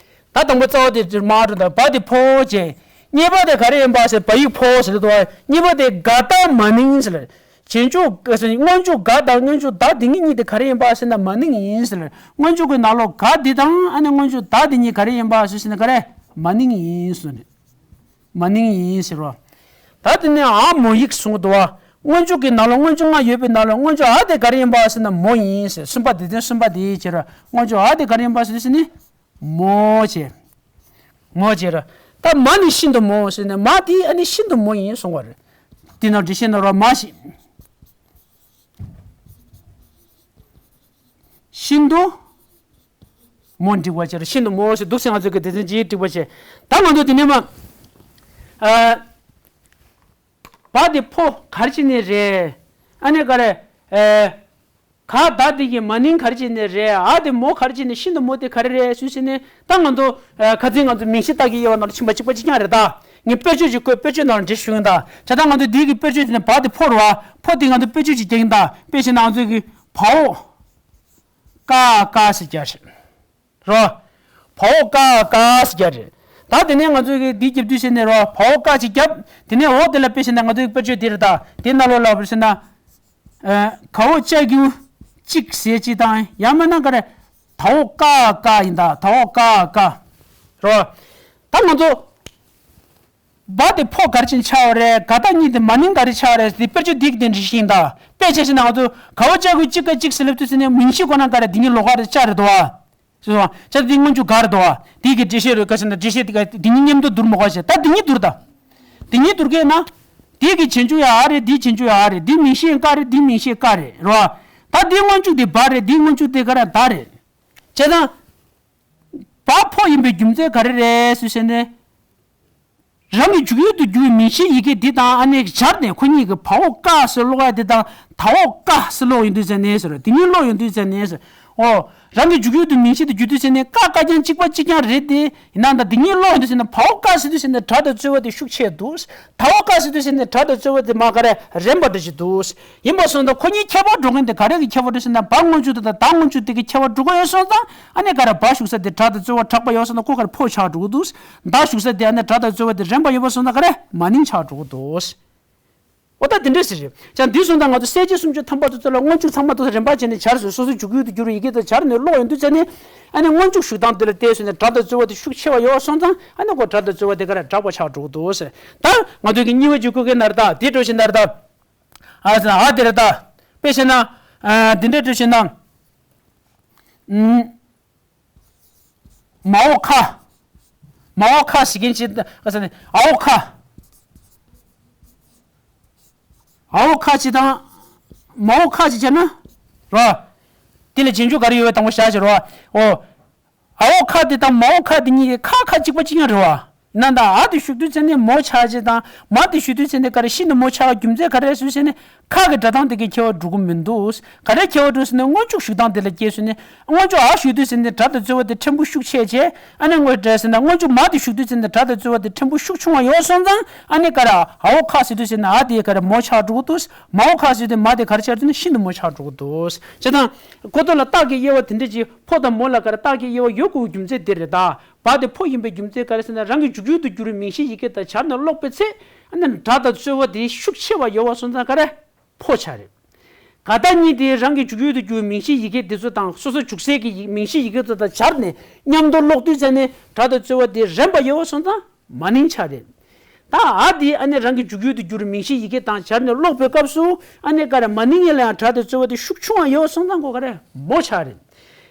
ད་དང་པོ་རྩ་བ་དེ་མར་འགྲོ་ད། བ་དེ་ཕོ་བྱས། གཉིས་པ་དེ་ག་རེ་ཡིན་པ་ཟེར་བ་ཡིག་ཕོ་ཟེར་དུས་གཉིས་པ་དེ་ག་ད་མ་ནིང་ཟེར། རྗེས་འཇུག་སྔོན་འཇུག་ག་དང་སྔོན་འཇུག་ད་དེ་གཉིས་གཉིས་དེ་ག་རེ་ཡིན་པ་ཟེར་ན་མ་ནིང་ཡིན་ཟེར། སྔོན་འཇུག་གི་ནང་ལོགས་ག་དེ་དང་ཨ་ནི་སྔོན་འཇུག་ད་དེ་གཉིས་ག་རེ་ཡིན་པ་ཟེར་ན་ག་རེ་མ་ནིང་ཡིན་ཟེར། མ་ནིང་ཡིན་ཟེར་རོ། ད་དེ་ནས་ཨ་མོ་ཡིག་གསུང་གི་འདུག་བ། སྔོན་འཇུག་གི་ནང་ལ་སྔོན་འཇུག་ལྔ་ཡོད་པའི་ནང་ལ་སྔོན་འཇུག་ཨ་དེ་ག་རེ་ཡིན་པ་ཟེར་ན་མོ་ཡིན་ཟེར། གསུམ་པ་དེ་དོན་གསུམ་པ་དེ་ཡིན་ཟེར་རོ། སྔོན་འཇུག་ཨ་དེ་ག་རེ་ཡིན་པ་ཟེར་ཟེར་ནི་མོ་བྱས། མོ་བྱས་རོ། ད་མ་ནི་ཤིན་ཏུ་མོ་ཟེར་ནས་མ་དེ་ཨ་ནི་ཤིན་ཏུ་མོ་ཡིན་གསུང་བ་རེད། དེ་ནང་འགྲེལ་བཤད་ནང་རོ་མ་ཞིག་ཤིན་ཏུ། མོ་འགྲིག་པ་བྱས་ར། ཤིན་ཏུ་མོ་ཞིག་འདུག་ཟེར་ང་ཚོས་ཀྱི་སྡེ་ཚན་གྱིས་འགྲིག་པ་བྱས། ད་ང་ཚོ་དེ་ནས་མ། ཨ། བ་དེ་ཕོ་ག་རེ་བྱས་ནས་རེད། ཨ་ནི་ག་རེ། ཨེ། ག་ད་དེ་གི་མ་ནིང་ག་རེ་བྱས་ནས་རེད། ཨ་དེ་མོ་ག་རེ་བྱས་ནས་ཤིན་ཏུ་མོ་དེ་ག་རེ་རེད་ཞུས་ཟེར་ནས་ད་ང་ཚོ། ཨ། ཁ་སང་ང་ཚོ་མིང་གཞི་རྟགས་ཀྱི་དབྱེ་བ་ནང་ལ་ཕྱིན་པ་གཅིག་པ་གཅིག་རྐྱང་རེད་ད། ངས་དཔེར་བརྗོད་ཅིག་བཀོད། དཔེར་བརྗོད་ནང་ལ་འགྲེལ་ཞུ་ཡིན་ད། བྱས་ཙང་ང་ཚོ་འདི་གི་དཔེར་བརྗོད་དེ་ནས་བ་དེ་ཕོ་རེད་བ། ཕོ་དེ་ང་ཚོ་དཔེར་བརྗོད་ཅིག་རྒྱག་ཡིན་ད། དཔེ་བྱས་ན་ང་ཚོ་གི་བ་འོག་ཀ་ཀ་ཟེར་རྒྱག་རེད། རོ། བ་འོག་ཀ་ཀ་ཟེར་རྒྱག་རེད། ད་དེ་ནས་ང་ཚོ་གི་འདི་རྒྱབ་དུས་ཟེར་ནས་རོ། བ་འོག་ཀ་ཅིག་རྒྱབ། དེ་ནས་འོག་དེ་ལ་དཔེ་བྱས་ན་ང་ཚོ་གི་དཔེར་བརྗོད་དེ་རེད་ད། དེ་ནང་ལོགས་ལ་དཔེར་བྱས་ན། ཨ། ག་འོག་ཅ་གི་གུ་གཅིག་ཟེར་གཅིག་དང་ཡང་མིན་ན་ག་རེ། དའོ་ཀ་ཀ་ཡིན་ད། དའོ་ཀ་ཀ་རོ། ད་ང་ཚོ་བ་དེ་ཕོ་ག་རེ་ཆགས་པ་རེད། ག་ད་གཉིས་དེ་མ་ནིང་ག་རེ་ཆགས་པ་རེད། དེ་དཔེར་བརྗོད་འདི་གི་དེ་འབྲི་ཤེས་ཡིན་ད། དཔེ་ཆ་བཞག་ན་ང་ཚོ་ག་བ་ཅ་གི་གུ་གཅིག་ག་གཅིག་ཟེར་ལབ་དུས་ཟེར་ནས་མིང་གཞི་ཁོ་ན་ག་རེ། འདི་གཉིས་ལོགས་ཀ་རེད། ཅ་རེད་དོ། ཨ། སོ། ཅ་དེ་སྔོན་འཇུག་ག་རེད་དོ། ཨ། དེ་གི་འགྲེལ་བཤད་རེད། ག་ཟེར་ན་འགྲེལ་བཤད་དེ་ག་དེ་གཉིས་མཉམ་དུ་བསྡུར་མ་དགོས་ཤེས། ད་དེ་གཉིས་བསྡུར་ད། དེ་གཉིས་བསྡུར་གས་ན། དེ་གི་བྱེད་འཇུག་ཡ་འ་རེད། དེ་བྱེད་འཇུག་ཡ་འ་རེད། དེ་མིང་གཞི་ཀ་རེད། དེ་མིང་གཞི་ཀ་རེད། རོ། ད་དེ་སྔོན་འཇུག་དེ་བ་རེད། དེ་སྔོན་འཇུག་དེ་ག་རེ། ད་རེད། བྱས་ཙང་། བ་ཕོ་ཡིན་པའི་རྒྱུ་མཚན་ག་རེ་རེད་ཟེར་ན། རང་གི་འཇུག་ཡུལ་དུ་གྱུར་བའི་མིང་གཞི་ཡི་གེ་འདི་དང་ཨ་ནི་སྦྱར་ནས་ཁོ་གཉིས་ཀྱི་བའོ་ཀ་ཟེར་ཀློག་ཡ་འདི་དང་དའོ་ཀ་ཟེར་ཀློག་ཡོང་དུས་ཙ་ནས་ཟེར། དེ་གཉིས་ཀློག་ཡོང་དུས་ཙ་ནས་ཟེར། ཨོ། རང་གི་འཇུག་ཡུལ་དུ་མིང་གཞི་དུ་གྱུར་དུས་ཙ་ནས་ཀ་ཀ་རྐྱང་གཅིག་པ་གཅིག་རྐྱང་རེད་དེ། ཡིན་ན་ད་འདི་གཉིས་ཀློག་ཡོང་དུས་ཙ་ནས་བའོ་ཀ་ཟེར་དུས་ཙ་ནས་སྒྲ་དང་རྩོལ་བ་དེ་ཤུགས་ཆེ་འདུག། དའོ་ཀ་ཟེར་དུས་ཙ་ནས་སྒྲ་དང་རྩོལ་བ་དེ་མར་ག་རེ་རན་པ་འདྲ་ཞིག་འདུག། ཡིན་པ་སོང་ཙང་ཁོ་གཉིས་ཁྱད་པར་འགྲོ་མཁན་དེ་ག་རེ་གི་ཁྱད་པར་འགྲོ་ཟེར་ན། བ་སྔོན་འཇུག་དང་ད་སྔོན་འཇུག་དེ་གི་ཁྱད་པར་འགྲོ་གི་ཡོད་སོང་ཙང་། ཨ་ནི་ག་རེ་བ་ཞུགས་ས་དེ་སྒྲ་དང་རྩོལ་བ་དྲག་པ་ཡོད་སོང་ན་ཁོ་ག་རེ་ཕོ་ཆགས་འགྲོ་གི་འདུག། ད་ཞུགས་ས་དེ་ཨ་ནི་སྒྲ་དང་རྩོལ་བ་དེ་རན་པ་ཡོད་པ་སོང་ན་ག་རེ་མ་ནིང་ཆགས་འགྲོ་གི་འདུག། འོ་ད་དེ་འདྲ་ཞིག་རེད། ཀྱང་འདི་སོང་ཙང་ང་ཚོ་གསལ་བྱེད་སུམ་ཅུ་ཐམ་པ་དེ་ཚོ་ལ་སྔོན་འཇུག་ཚང་མ་དེ་ཚོ་རན་པ་བྱས་ནས་སྦྱར་ཟེར། སོ་སོའི་འཇུག་ཡུལ་དུ་གྱུར་བའི་ཡི་གེ་དེ་སྦྱར་ནས་ཀློག་ཡོང་དུས་ཙ་ནས། ཨ་ནི་སྔོན་འཇུག་ཞུགས་སྟངས་དེ་ལ་བལྟས་ཟེར་ནས་སྒྲ་དང་རྩོལ་བ་དེ་ཤུགས་ཆེ་བ་ཡོད་སོང་ཙང་། ཨ་ནི་ཁོ་སྒྲ་དང་རྩོལ་བ་དེ་ག་རེ་དྲག་པ་ཆགས་འགྲོ་གི་འདུག་ཟེར། ད་ང་ཚོ་གི་གཉིས་པ་ཅིག་བཀོད་མཁན་ན་རེད་ད། དེ་འགྲོ་བཞིན་ན་རེད་ད། ཨ་ཟེར་ན་ཨ་དེ་རེད་ད། དཔེ་བྱས་ན། ཨ། འདི་འདྲ་འགྲོ་བཞིན་ན། ཨུམ། མའོ་ཁ། མའོ་ཁ་ཟེར་མཁན་ཅིག་ག་ཟེར་ནས་ཨའོ་ཁ། ཨའོ་ཁ་ཅིག་དང་། མའོ་ཁ་ཅིག་བྱས་ན། རོ། དེ་ལ་རྗེས་འཇུག་ག་རེ་ཡོད་པ་དང་པོ་བཞག་བྱས་རོ། ཨོ། ཨའོ་ཁ་དེ་དང་མའོ་ཁ་དེ་གཉིས་ཀྱི་ཁ་ཁ་གཅིག་པ་གཅིག་རྐྱང་རེད་བ། ཡིན་ན་ད་འ་དེ་ཞུགས་དུས་ཙ་ནས་མོ་ཆགས་ཅིག་དང་། མ་དེ་ཞུགས་དུས་ཙ་ནས་ག་རེ་ཤིན་ཏུ་མོ་ཆགས་པའི་རྒྱུ་མཚན་ག་རེ་ཟེར་ཟེར་ནས། ཁ་གི་སྒྲ་གདངས་དེ་གའི་ཁྱད་པར་འགྲོ་གི་མི་འདུག། ག་རེ་ཁྱད་པར་འགྲོ་ཟེར་ན་སྔོན་འཇུག་ཞུགས་སྟངས་དེ་ལ་སྐྱེས་ཟེར་ནས། སྔོན་འཇུག་འ་ཞུགས་དུས་ཟེར་ནས་སྒྲ་དང་རྩོལ་བ་དེ་ཕྲན་བུ་ཤུགས་ཆེ་བྱས། ཨ་ནི་སྔོན་འགྲོ་ཟེར་ན་སྔོན་འཇུག་མ་དེ་ཞུགས་དུས་ཟེར་ནས་སྒྲ་དང་རྩོལ་བ་དེ་ཕྲན་བུ་ཤུགས་ཆུང་བ་ཡོད་སོང་ཙང་། ཨ་ནི་ག་རེ་ཨའོ་ཁ་ཟེར་དུས་ཟེར་ན་འ་དེ་ག་རེ་མོ་ཆགས་འགྲོ་གི་འདུག། མའོ་ཁ་ཟེར་དུས་མ་དེ་ག་རེ་ཆགས་འདུག་ན་ཤིན་ཏུ་མོ་ཆགས་འགྲོ་གི་འདུག། བྱས་ཙང་། གོ་ཐོག་ལ་རྟགས་ཀྱི་དབྱེ་བ་དེ་འདྲ་ཅིག་ཕོ་དང་མོ་ལ་ག་རེ་རྟགས་ཀྱི་དབྱེ་བ་ཡོད་དགོས་རྒྱུ་མཚན་དེ་རེད་ད། བ་དེ་ཕོ་ཡིན་པའི་རྒྱུ་མཚན་ག་རེ་ཟེར་ན། རང་གི་འཇུག་ཡུལ་དུ་གྱུར་བའི་མིང་གཞིའི་ཡི་གེ་དང་སྦྱར་ནས་ཀློག་པའི་ཚེ། ཨ་ནི་སྒྲ་དང་རྩོལ་བ་དེ་ཤུགས་ཆེ་བ་ཡོད་པ་སོང་ཙང་ག་རེ། ཕོ་ཆགས་རེད། ག་ད་གཉིས་དེ་རང་གི་འཇུག་ཡུལ་དུ་གྱུར་བའི་མིང་གཞིའི་ཡི་གེ་དེ་ཚོ་དང་སོ་སོ་འཇུག་སའི་གི་ཡི་མིང་གཞིའི་ཡི་གེ་ཚོ་དང་སྦྱར་ནས་མཉམ་དུ་ཀློག་དུས་ཙ་ནས་སྒྲ་དང་རྩོལ་བ་དེ་རན་པ་ཡོད་པ་སོང་ཙང་མ་ནིང་ཆགས་རེད། ད་འ་དེ་ཨ་ནི་རང་གི་འཇུག་ཡུལ་དུ་གྱུར་བའི་མིང་གཞིའི་ཡི་གེ་དང་སྦྱར་ནས་ཀློག་པའི་སྐབས་སུ་ཨ་ནི་ག་རེ་མ་ནིང་ཡིན་ལ་ཡང་སྒྲ་དང་རྩོལ་བ་དེ་ཤུགས་ཆུང་བ་ཡོད་པ་སོང་ཙང་ཁོ་ག་རེ་མོ་ཆགས་རེད།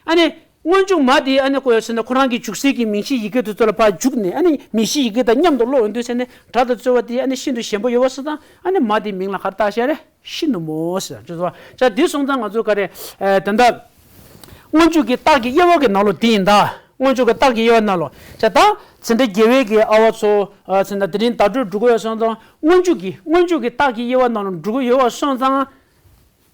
ཨ་ནི། སྔོན་འཇུག་མ་དེ་ཨ་ནི་ཀོ་ཡོད་ཟེར་ན་ཁོ་རང་གི་འཇུག་སའི་གི་མིང་གཞིའི་ཡི་གེ་དེ་ཚོ་ལ་ཕར་འཇུག་ནས། ཨ་ནི་མིང་གཞིའི་ཡི་གེ་དང་མཉམ་དུ་ཀློག་ཡོང་དུས་ཟེར་ནས་སྒྲ་དང་རྩོལ་བ་དེ་ཨ་ནི་ཤིན་ཏུ་ཞན་པོ་ཡོད་པ་སོང་ཙང་། ཨ་ནི་མ་དེའི་མིང་ལ་ག་རེ་བཏགས་བཞག་རེད། ཤིན་ཏུ་མོ་ཟེར། ཅེས་སོ། ཅག་འདི་སོང་ཙང་ང་ཚོ་ག་རེ། ཨ། ད་ལྟ། སྔོན་འཇུག་གི་རྟགས་ཀྱི་དབྱེ་བ་གི་ནང་ལོགས་དེ་ཡིན་ད། སྔོན་འཇུག་གི་རྟགས་ཀྱི་དབྱེ་བ་ནང་ལོགས། ཅག་ད། ཚེ་འདྲེ་རྒྱལ་བའི་གི་ཨ་བ་ཚོ། ཨ། ཚེ་འདྲེ་དེ་རིང་བརྡ་སྤྲོད་འགྲོ་གི་ཡོད་སོང་ཙང་། སྔོན་འཇུག་གི། སྔོན་འཇུག་གི་རྟགས་ཀྱི་དབྱེ་བ་ནང་ལོགས་འགྲོ་གི་ཡོད་པ་སོང་ཙང་།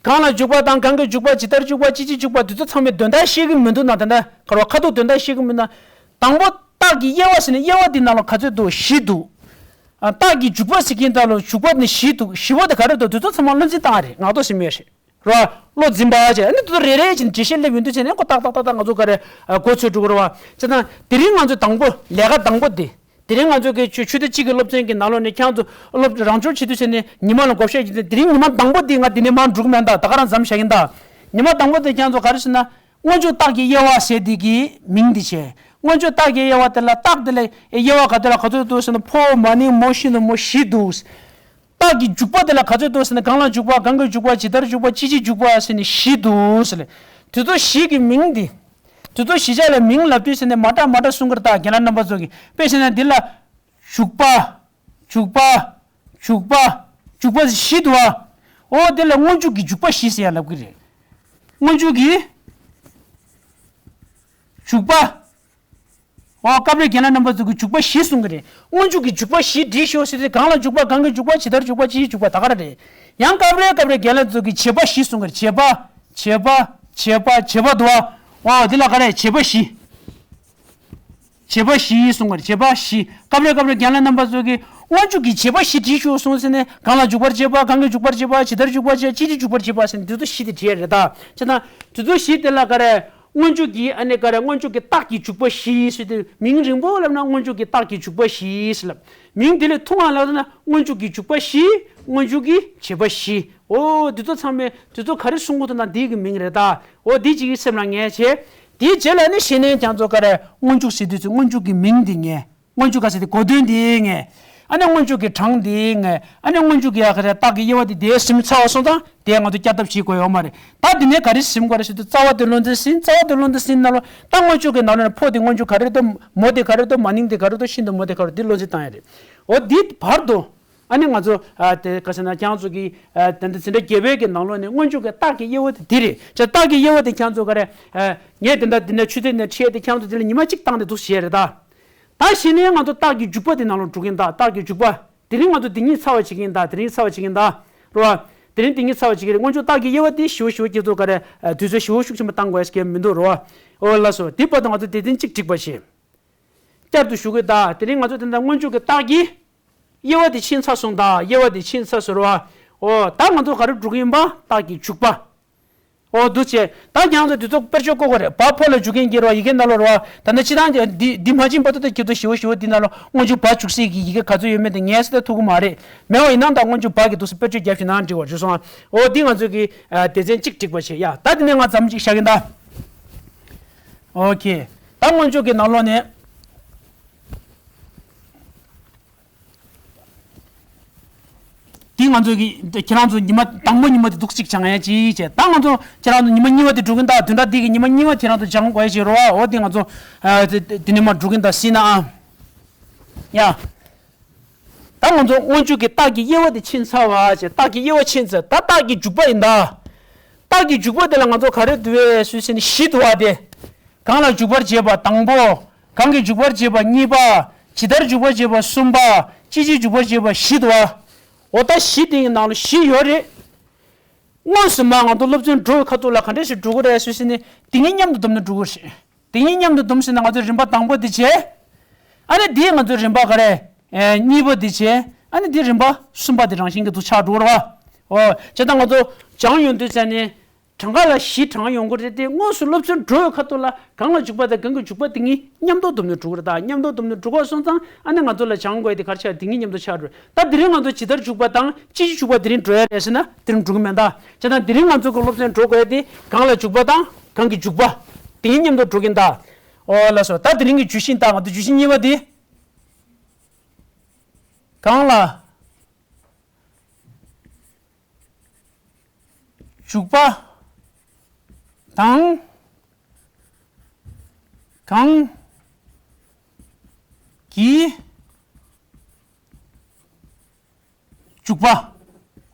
གང་ལ་འཇུག་པ་དང་། གང་གི་འཇུག་པ། ཇི་ལྟར་འཇུག་པ། ཅི་ཕྱིར་འཇུག་པ། དེ་ཚོ་ཚང་མའི་དོན་དག་ཤེས་ཀྱི་མི་འདུག་ན། དེ་འདྲ་ག་རེ་བ། ཁ་ཐུག་དོན་དག་ཤེས་ཀྱི་མི་འདུག་ན། དང་པོ་རྟགས་ཀྱི་དབྱེ་བ་ཟེར་ནས་དབྱེ་བ་འདི་ནང་ལ་ག་ཚོད་འདུག་བཞི་འདུག། ཨ། རྟགས་ཀྱི་འཇུག་པ་ཟེར་མཁན་དག་ལ་འཇུག་པ་ནི་བཞི་འདུག། བཞི་པོ་དེ་ག་རེ་འདུག། དེ་ཚོ་ཚང་མ་བློ་འཛིན་བཏང་རེད། ངག་ཐོག་ཟིན་མེད་རེད། རེད་བ། བློ་འཛིན་པ་བྱས། ཨ་ནི་དེ་ཚོ་རེ་རེ་བྱས་ནས་འགྲེལ་བཤད་སླེབས་ཡོང་དུས་ཚེ་ནས་ཁོ་ཏག་ཏག་ཏག་ཏག་ང་ཚོ་ག་རེ། ཨ། གོ་ཚོད་འགྲོ་གི་རེད་བ། བྱས་ཙང་དེ་རིང་ང་ཚོ་དང་པོ་ལས་ཀ་དང་པོ་འདི། དེ་རིང་ང་ཚོ་གི་ཆུ་ཆུ་ཚོད་གཅིག་གི་སློབ་ཚན་གྱི་ནང་ལོགས་ནས་ཁྱེད་ཚོ་སློབ་རང་སྦྱོང་བྱེད་དུས་ཚེ་ནས་ཉི་མ་ལ་བགོ་བཤའ་བྱེད་དུས། དེ་རིང་ཉི་མ་དང་པོ་འདི་ང་འདི་ནས་མར་འགྲོ་གི་མེད་ད། ད་ག་རང་མཚམས་བཞག་གི་ཡིན་ད། ཉི་མ་དང་པོ་འདི་ཁྱེད་ཚོ་ག་རེ་ཟེར་ན། སྔོན་འཇུག་རྟགས་ཀྱི་དབྱེ་བ་ཟེར་འདི་གི་མིང་འདི་བྱས། སྔོན་འཇུག་རྟགས་ཀྱི་དབྱེ་བ་དེ་ལ་རྟགས་དེ་ལ་དབྱེ་བ་ག་དེ་ལ་ག་ཚོད་འདུག་ཟེར་ན། ཕོ་མ་ནིང་མོ་ཤིན་ཏུ་མོ་བཞི་འདུག། རྟགས་ཀྱི་འཇུག་པ་དེ་ལ་ག་ཚོད་འདུག་ཟེར་ན། གང་ལ་འཇུག་པ། གང་གི་འཇུག་པ། ཇི་ལྟར་འཇུག་པ། ཅི་ཕྱིར་འཇུག་པ་ཟེར་ནས་བཞི་འདུག་ཟེར་ལ། དེ་ཚོ་བཞི་གི་མིང་འདི། དེ་ཚོ་བཞི་ཆ་ལ་མིང་ལབ་དུས་ཟེར་ནས་མ་འདྲ་མ་འདྲ་གསུང་གི་རེད་ད། རྒན་ལགས་རྣམ་པ་ཚོ་གིས། དཔེ་བྱས་ན་འདི་ལ། འཇུག་པ། འཇུག་པ། འཇུག་པ། འཇུག་པ་བཞི་འདུག་ཨ། འོ་དེ་ལ་སྔོན་འཇུག་གི་འཇུག་པ་བཞི་ཟེར་ཡ་ལབ་ཀྱི་རེད། སྔོན་འཇུག་གི་འཇུག་པ། འོ་སྐབས་རེ་རྒན་ལགས་རྣམ་པ་ཚོ་གིས་འཇུག་པ་བཞི་གསུང་གི་རེད། སྔོན་འཇུག་གི་འཇུག་པ་བཞི་བྲིས་ཤོག་ཟེར་ཏེ། གང་ལ་འཇུག་པ། གང་གི་འཇུག་པ། ཇི་ལྟར་འཇུག་པ། ཅི་ཕྱིར་འཇུག་པ། ད་ག་རང་རེད། ཡང་སྐབས་རེ་སྐབས་རེ་རྒན་ལགས་ཚོ་གིས་བྱེད་པ་བཞི་གསུང་གི་རེད། བྱེད་པ། བྱེད་པ། བྱེད་པ། བྱེད་པ་འདུག་ཨ། འོ་འདི་ལ་ག་རེ། བྱེད་པ་བཞི། བྱེད་པ་བཞི་གསུང་གི་རེད། བྱེད་པ་བཞི། སྐབས་རེ་སྐབས་རེ་རྒན་ལགས་རྣམ་པ་ཚོ་གིས་སྔོན་འཇུག་གི་བྱེད་པ་བཞི་བྲིས་ཤོག་གསུངས་ཟེར་ནས། གང་ལ་འཇུག་པར་བྱེད་པ། གང་གི་འཇུག་པར་བྱེད་པ། ཇི་ལྟར་འཇུག་པར་བྱེད། ཅི་ཕྱིར་འཇུག་པར་བྱེད་པ་ཟེར་ནས་དེ་ཚོ་བཞི་དེ་བྲིས་རེད་ད། བྱས་ཙང་དེ་ཚོ་བཞི་དེ་ལ་ག་རེ། སྔོན་འཇུག་གི་ཨ་ནི་ག་རེ། སྔོན་འཇུག་གི་རྟགས་ཀྱི་འཇུག་པ་བཞི་ཟེར་དུས། མིང་རིང་པོ་ལབ་ན་སྔོན་འཇུག་གི་རྟགས་ཀྱི་འཇུག་པ་བཞི་ཟེར་ལབ། མིང་དེ་ལས་ཐུང་བ་ལབ་ན་སྔོན་འཇུག་གི་འཇུག་པ་བཞི། སྔོན་འཇུག་གི་བྱེད་པ་བཞི། འོ་འདི་ཚོ་ཚང་མས་འདི་ཚོ་ག་རེ་གསུང་གི་འདུག་ན་འདི་གི་མིང་རེད་ད། འོ་འདི་གཅིག་གི་སེམས་ལ་ངེས་བྱས། དེའི་རྗེས་ལ་ནི་གཞི་ནས་ཁྱེད་ཚོ་ག་རེ་སྔོན་འཇུག་ཟེར་དུས་ཚོད་སྔོན་འཇུག་གི་མིང་འདི་ངས། སྔོན་འཇུག་ག་ཟེར་དེ་གོ་དོན་འདི་ངས། ཨ་ནི་སྔོན་འཇུག་གི་གྲངས་འདི་ངས། ཨ་ནི་སྔོན་འཇུག་གི་ཡ་ག་རེ་རྟགས་ཀྱི་དབྱེ་བ་འདི་དེ་ཟིན་ཚར་བ་སོང་ཙང་དེ་ང་ཚོ་བསྐྱར་ལྡབ་བྱེད་དགོས་ཡོད་མ་རེད། ད་འདི་ནས་ག་རེ་ཟིན་དགོས་རེད་ཟེར་དུས་རྩ་བ་དེ་བློ་འཛིན་ཟིན། རྩ་བ་དེ་བློ་འཛིན་ཟིན་ནང་ལོ་ད་སྔོན་འཇུག་གི་ནང་ལོ་ནས་ཕོ་དེ་སྔོན་འཇུག་ག་རེ་རེད་དོ། མོ་དེ་ག་རེ་རེད་དོ། མ་ནིང་དེ་ག་རེ་རེད་དོ། ཤིན་ཏུ་མོ་དེ་ག་རེ་རེད་དོ། འདི་བློ་འཛིན་བཏང་ཡ་རེད། འོ་འདི་བར་དུ། ཨ་ནི་ང་ཚོ་ཨ་དེ་ག་ཟེར་ན་ཁྱེད་ཚོ་གི་ཨ་དེ་འདྲ་འཛིན་གྲྭ་བརྒྱད་པའི་གི་ནང་ལོགས་ནས་སྔོན་འཇུག་གི་རྟགས་ཀྱི་དབྱེ་བ་དེ་འདི་རེད། ཅེས་རྟགས་ཀྱི་དབྱེ་བ་དེ་ཁྱེད་ཚོ་ག་རེ་ཨ་ངས་དེ་འདྲ་འདི་ནས་ཆུ་ཚོད་ནས་ཁྲིད་དེ་ཁྱེད་ཚོ་དེ་ལ་ཉི་མ་གཅིག་བཏང་སྟེ་འདུག་བྱས་རེད་ད། ད་གཞི་ནས་ང་ཚོ་རྟགས་ཀྱི་འཇུག་པ་དེ་ནང་ལོགས་འགྲོ་གིན་ད། རྟགས་ཀྱི་འཇུག་པ་དེ་རིང་ང་ཚོ་འདི་གཉིས་ཚར་བ་བྱེད་ཀྱིན་ད། དེ་རིང་ཚར་བ་བྱེད་ཀྱིན་ད་རེད་བ། དེ་རིང་འདི་གཉིས་ཚར་བ་བྱེད་ཀྱི་རེད། སྔོན་འཇུག་རྟགས་ཀྱི་དབྱེ་བ་དེ་ཞུ་ཞུ་ཁྱེད་ཚོ་ག་རེ་ཨ་དུས་ཚོད་ཞུ་ཤུགས་ཆེན་པོ་བཏང་དགོས་ཀྱི་མི་འདུག་རེད་བ། ཨོ་ལགས་སོ། དེ་བར་དུ་ང་ཚོ་དེ་ཚན་གཅིག་འགྲིག་པ་བྱེད། བསྐྱར་དུ་ཞུ་གི་ད། དེ་རིང་ང་ཚོ་དེ་འདྲ་སྔོན་འཇུག་གི་རྟགས་ཀྱི་དབྱེ་བ་དེ་ཕྱིན་ཚར་སོང་ད། དབྱེ་བ་དེ་ཕྱིན་ཚར་སོང་རེད་བ། ཨོ་ད་ང་ཚོ་ག་རེ་འགྲོ་གི་ཡིན་པ། རྟགས་ཀྱི་འཇུག་པ། ཨོ་འདུག་བྱས། ད་ཁྱེད་ཚོ་དེ་ཚོ་དཔེར་བརྗོད་བཀོད་དགོས་རེད་བ། ཕོ་ལ་འཇུག་མཁན་གྱི་རེད་བ། ཡི་གེ་ནང་ལོགས་རེད་བ། ད་ནི་སྤྱིར་བཏང་འདི་འདི་མ་ཕྱིན་བར་དུ་ད་ཁྱེད་ཚོ་ཞི་བ་ཞི་བ་འདི་ནང་ལོགས་སྔོན་འཇུག་བ་འཇུག་སའི་གི་ཡི་གེ་ག་ཚོད་ཡོད་མེད་དེ་ངས་ཟེར་ཐུབ་ཀྱི་མ་རེད། མེད་པ་ཡིན་ན་ད་སྔོན་འཇུག་བ་གི་འདུག་སེ་དཔེར་བརྗོད་རྒྱབ་ཤིག་ན་འགྲིག་བ་བརྗོད་སོང་ཨ། ཨོ་འདི་ང་ཚོ་གི་ཨ་སྡེ་ཚན་གཅིག་འགྲིག་པ་བྱེད་ཡ། ད་དེ་ནས་ང་ཙམ་གཅིག་བཞག་གིན་ད། ཨོ་ཁེ། ད་སྔོན་འཇུག་གི་ནང་ལོགས་ནས། འདི་ང་ཚོ་གི་ཁྱེད་རང་ཚོ་ཉི་མ་དང་པོ་ཉི་མ་དེ་འདུག་གཅིག་སྦྱང་ཡ་གཅིག་བྱས། ད་ང་ཚོ་ཁྱེད་རང་ཚོ་ཉི་མ་གཉིས་པ་དེ་འགྲོ་གིན་ད། བདུན་ཕྲག་འདི་གི་ཉི་མ་གཉིས་པ་ཁྱེད་རང་ཚོ་སྦྱང་དགོས་ཡ་ཅིག་རེད་བ། འོ་འདི་ང་ཚོ་ཨ་དེ་དེ་ནས་མར་འགྲོ་གིན་ད་སྲིད་ན་ཨ། ཡ། ད་ང་ཚོ་སྔོན་འཇུག་གི་རྟགས་ཀྱི་དབྱེ་བ་དེ་ཕྱིན་ཚར་བ་བྱས། རྟགས་ཀྱི་དབྱེ་བ་ཕྱིན་ཚར། ད་རྟགས་ཀྱི་འཇུག་པ་ཡིན་ད། རྟགས་ཀྱི་འཇུག་པ་དེ་ལ་ང་ཚོ་ག་རེ་འདུག་བས་སུས་ཟེར་ནས་བཞི་འདུག་བ་དེ། གང་ལ་འཇུག་པར་བྱེད་པ་དང་པོ། གང་གིས་འཇུག་པར་བྱེད་པ་གཉིས་པ། ཇི་ལྟར་འཇུག་པར་བྱེད་པ་གསུམ་པ། ཅི་ཕྱིར་འཇུག་པར་བྱེད་པ་བཞི་འདུག་བ། འོ་ད་བཞི་དེ་ཡི་ནང་ལ་བཞི་ཡོད་རེད། དངོས་སུ་མ་ང་ཚོ་སློབ་ཚན་འགྲོ་བའི་ཁ་ཐུག་ལ་ག་འདྲ་ཞིག་འགྲོ་གི་རེད་སུས་ཟེར་ནས་དེ་གཉིས་མཉམ་དུ་བསྡོམས་ནས་འགྲོ་གི་རེད། དེ་གཉིས་མཉམ་དུ་བསྡོམས་ཟེར་ན་ང་ཚོ་རིམ་པ་དང་པོ་དེ་བྱས། ཨ་ནི་དེའི་ང་ཚོ་རིམ་པ་ག་རེ། ཨེ་གཉིས་པ་དེ་བྱས། ཨ་ནི་དེའི་རིམ་པ་གསུམ་པ་དེ་རང་བཞིན་གྱི་འདུག་ཆགས་འགྲོ་གི་རེད་བ། ཨོ་བྱས་ད་ང་ཚོ་སྦྱང་ཡོང་དུས་ཙ་ནས། གྲངས་ཀ་ལ་བཞི་གྲངས་ཡོང་གི་རེད་དེ། དངོས་སུ་སློབ་ཚན་འགྲོ་བའི་ཁ་ཐུག་ལ་གང་ལ་འཇུག་པ་དང་གང་གི་འཇུག་པ་དེ་གཉིས་མཉམ་དུ་བསྡོམས་ནས་འགྲོ་གི་རེད་ད། མཉམ་དུ་བསྡོམས་ནས་འགྲོ་གི་སོང་ཙང་ཨ་ནི་ང་ཚོ་ལ་སྦྱང་དགོས་དེ་ག་རེ་ཆགས་དེ་གཉིས་མཉམ་དུ་ཆགས་འགྲོ། ད་དེ་རིང་ང་ཚོ་ཇི་ལྟར་འཇུག་པ་དང་ཅི་ཕྱིར་འཇུག་པ་དེ་རིང་འགྲོ་ཡ་རེད་ཟེར་ན་དེ་རིང་འགྲོ་གི་མེད་ད། བྱས་ཙང་དེ་རིང་ང་ཚོ་གི་སློབ་ཚན་འགྲོ་དགོས་དེ་གང་ལ་འཇུག་པ་དང་གང་གི་འཇུག་པ་དེ་གཉིས་མཉམ་དུ་འགྲོ་གི་ཡིན་ད། ཨོ་ལགས་སོ། ད་དེ་རིང་གི་བརྗོད་གཞི་ད་ང་ཚོ་བརྗོད་གཞི་གཉིས་པ་དེ། གང་ལ། འཇུག་པ་དང་གང་གིས་འཇུག་པ།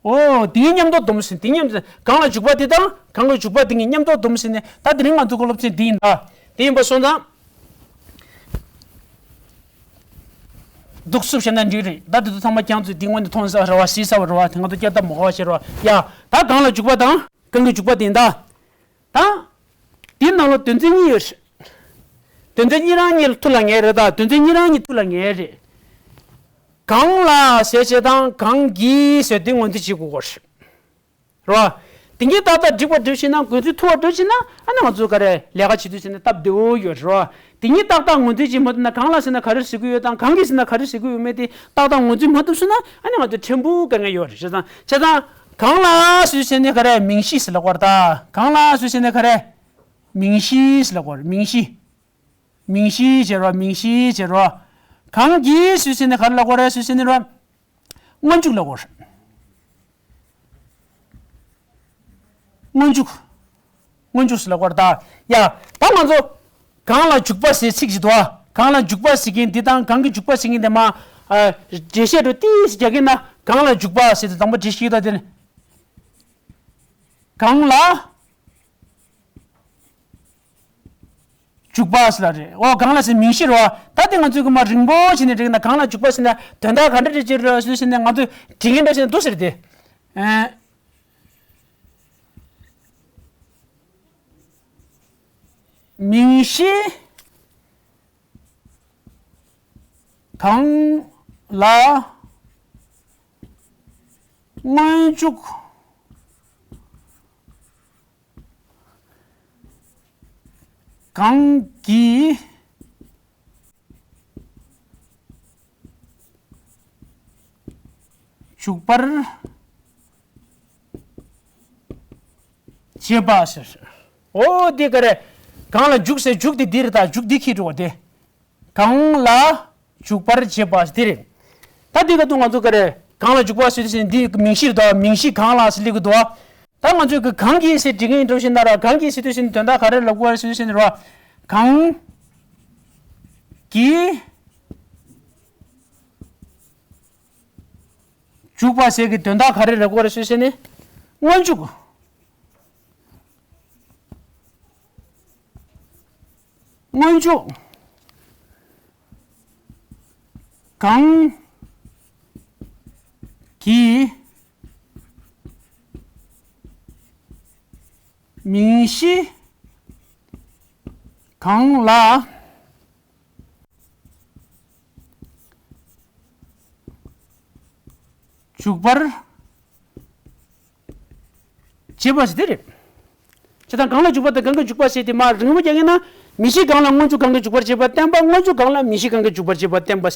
ཨོ་དེ་གཉིས་མཉམ་དུ་བསྡོམས་ཟིན། དེ་མཉམ་དུ་གང་ལ་འཇུག་པ་དེ་དང་གང་གིས་འཇུག་པ་དེ་གཉིས་མཉམ་དུ་བསྡོམས་ཟིན་ནས་ད་དེ་རིང་ང་ཚོ་གི་སློབ་ཚན་འདི་ཡིན་ད། དེ་ཡིན་པ་སོང་ཙང་། འདུག་སུབ་བྱས་ན་འགྲིག་རེད། ད་དེ་ཚོ་ཚང་མ་ཁྱེད་ཚོས་འདི་སྔོན་ནས་མཐོང་ས་རེད་བ། སྲིད་ས་བ་རེད་བ། དེ་ང་ཚོ་བསྐྱར་ལྡབ་མ་དགོས་བྱེད་རེད་བ། ཡ། ད་གང་ལ་འཇུག་པ་དང་གང་གིས་འཇུག་པ་དེ་ཡིན་ད། ད། འདི་ནང་ལ་དོན་ཚན་གཉིས་ཡོད་རེད། དོན་ཚན་གཉིས་རང་གཉིས་ལ་ཐུགས་ལ་ངེས་རེད་ད། དོན་ཚན་གཉིས་རང་གཉིས་ཐུགས་ལ་ངེས་རེད། གང་ལ་ཟེར་བྱས་དང་གང་གིས་ཟེར་འདི་ངོས་འཛིན་བྱེད་དགོས་ཀྱི་རེད། རེད་བ། དེ་གཉིས་ཏག་ཏག་འགྲིག་པ་འགྲིག་ཕྱིན་ན། འགོད་ཚུལ་ཐུབ་པ་འགྲིག་ཕྱིན་ན། ཨ་ནི་ང་ཚོ་ག་རེ་ལས་ཀ་བྱེད་དུས་ཟེར་ནས་སྟབས་བདེ་བོ་ཡོད་རེད་བ། དེ་གཉིས་ཏག་ཏག་ངོས་འཛིན་བྱེད་མ་ཐུབ་ན། གང་ལ་ཟེར་ན་ག་རེ་ཟེར་གྱི་ཡོད་དང་གང་གིས་ཟེར་ན་ག་རེ་ཟེར་གྱི་ཡོད་མེད་དེ་ཏག་ཏག་ངོས་འཛིན་མ་ཐུབ་སོང་ན། ཨ་ནི་ང་ཚོ་ཕྲན་བུ་དཀའ་ངལ་ཡོད་རེད། བྱས་ཙང་བྱས་ཙང་གང་ལ་ཟེར་ནས་ག་རེ་མིང་གཞི་ཟེར་ལབ་པ་རེད་ད། གང་ལ་ཟེར་ནས་ག་རེ་མིང་གཞི་ཟེར་ལབ་པ་རེད། མིང་གཞི། མིང་གཞི་བྱེད་རོགས། མིང་གཞི་བྱེད་རོགས། གང་གིས་ཟེར་ནས་ག་རེ་ལབ་པ་རེད་ཟེར་ནས་རོགས། སྔོན་འཇུག་ལབ་དགོས་རེད། སྔོན་འཇུག་སྔོན་འཇུག་ཟེར་ལབ་དགོས་རེད་ད། ཡ། ད་ང་ཚོ་གང་ལ་འཇུག་པ་ཟེར་ཚིག་ཅིག་འདུག་ཨ། གང་ལ་འཇུག་པ་ཟེར་མཁན་འདི་དང་གང་གིས་འཇུག་པ་ཟེར་མཁན་དེ་མ། ཨ། འགྲེལ་བཤད་འདྲ་ཏོག་ཙམ་རྒྱག་གི་ཡིན་ན། གང་ལ་འཇུག་པ་ཟེར་དེ་དང་པོ་འགྲེལ་བཤད་ད་དེ་ནི། གང་ལ། འཇུག་པ་ཟེར་ལབ་རེད། ཨོ་གང་ལ་ཟེར་མིང་གཞི་རེད་བ། ད་དེ་ང་ཚོས་གི་མ་རིང་པོ་བྱས་ནས་འགྲིག་ན། གང་ལ་འཇུག་པ་ཟེར་ན་དོན་དག་ག་འདྲ་རེད་ཅེས་རེད་ཟེར་ནས་ང་ཚོས་འགྲིག་གི་འདྲ་ཟེར་ན་འདུག་ཟེར་ཏེ། ཨེ། མིང་གཞི་གང་ལ་སྔོན་འཇུག་གང་གིས་འཇུག་པར་བྱེད་པ་ཟེར། འོ་འདི་ག་རེ། གང་ལ་འཇུག་ཟེར་འཇུག་དེ་འདི་རེད། ད་འཇུག་འདི་ཁྱེར་འགྲོ་བ་དེ། གང་ལ་འཇུག་པར་བྱེད་པ་འདི་རེད། ད་འདི་ག་དུས་ང་ཚོ་ག་རེ་གང་ལ་འཇུག་པ་ཟེར་དུས་ཟེར་ནས་འདི་མིང་གཞིར་ད་མིང་གཞི་གང་ལ་ཟེར་སླེབས་ཀྱི་འདུག་བ། ད་ང་ཚོས་གི་གང་གིས་ཟེར་འབྲི་མཁན་འགྲོ་བཞིན་ན་ར། གང་གིས་ཟེར་དུས་ཟེར་ནས་དོན་དག་ག་རེ་ལབ་དགོས་རེད་ཟེར་དུས་ཟེར་ནས་ར། གང་གིས་འཇུག་པ་ཟེར་གི་དོན་དག་ག་རེ་ལབ་དགོས་རེད་ཟེར་དུས་ཟེར་ནས། སྔོན་འཇུག་སྔོན་འཇུག་གང་གིས་མིང་གཞི་གང་ལ་འཇུག་པར་བྱེད་པ་ཟེར་དེ་རེད། བྱས་ཙང་གང་ལ་འཇུག་པ་དང་གང་གིས་འཇུག་པ་ཟེར་དེ་མ་རིང་པོ་རྒྱག་ཡིན་ན། མིང་གཞི་གང་ལ་སྔོན་འཇུག་གང་གིས་འཇུག་པར་བྱེད་པ་བསྟན་པ། སྔོན་འཇུག་གང་ལ་མིང་གཞི་གང་གིས་འཇུག་པར་བྱེད་པ་བསྟན་པ།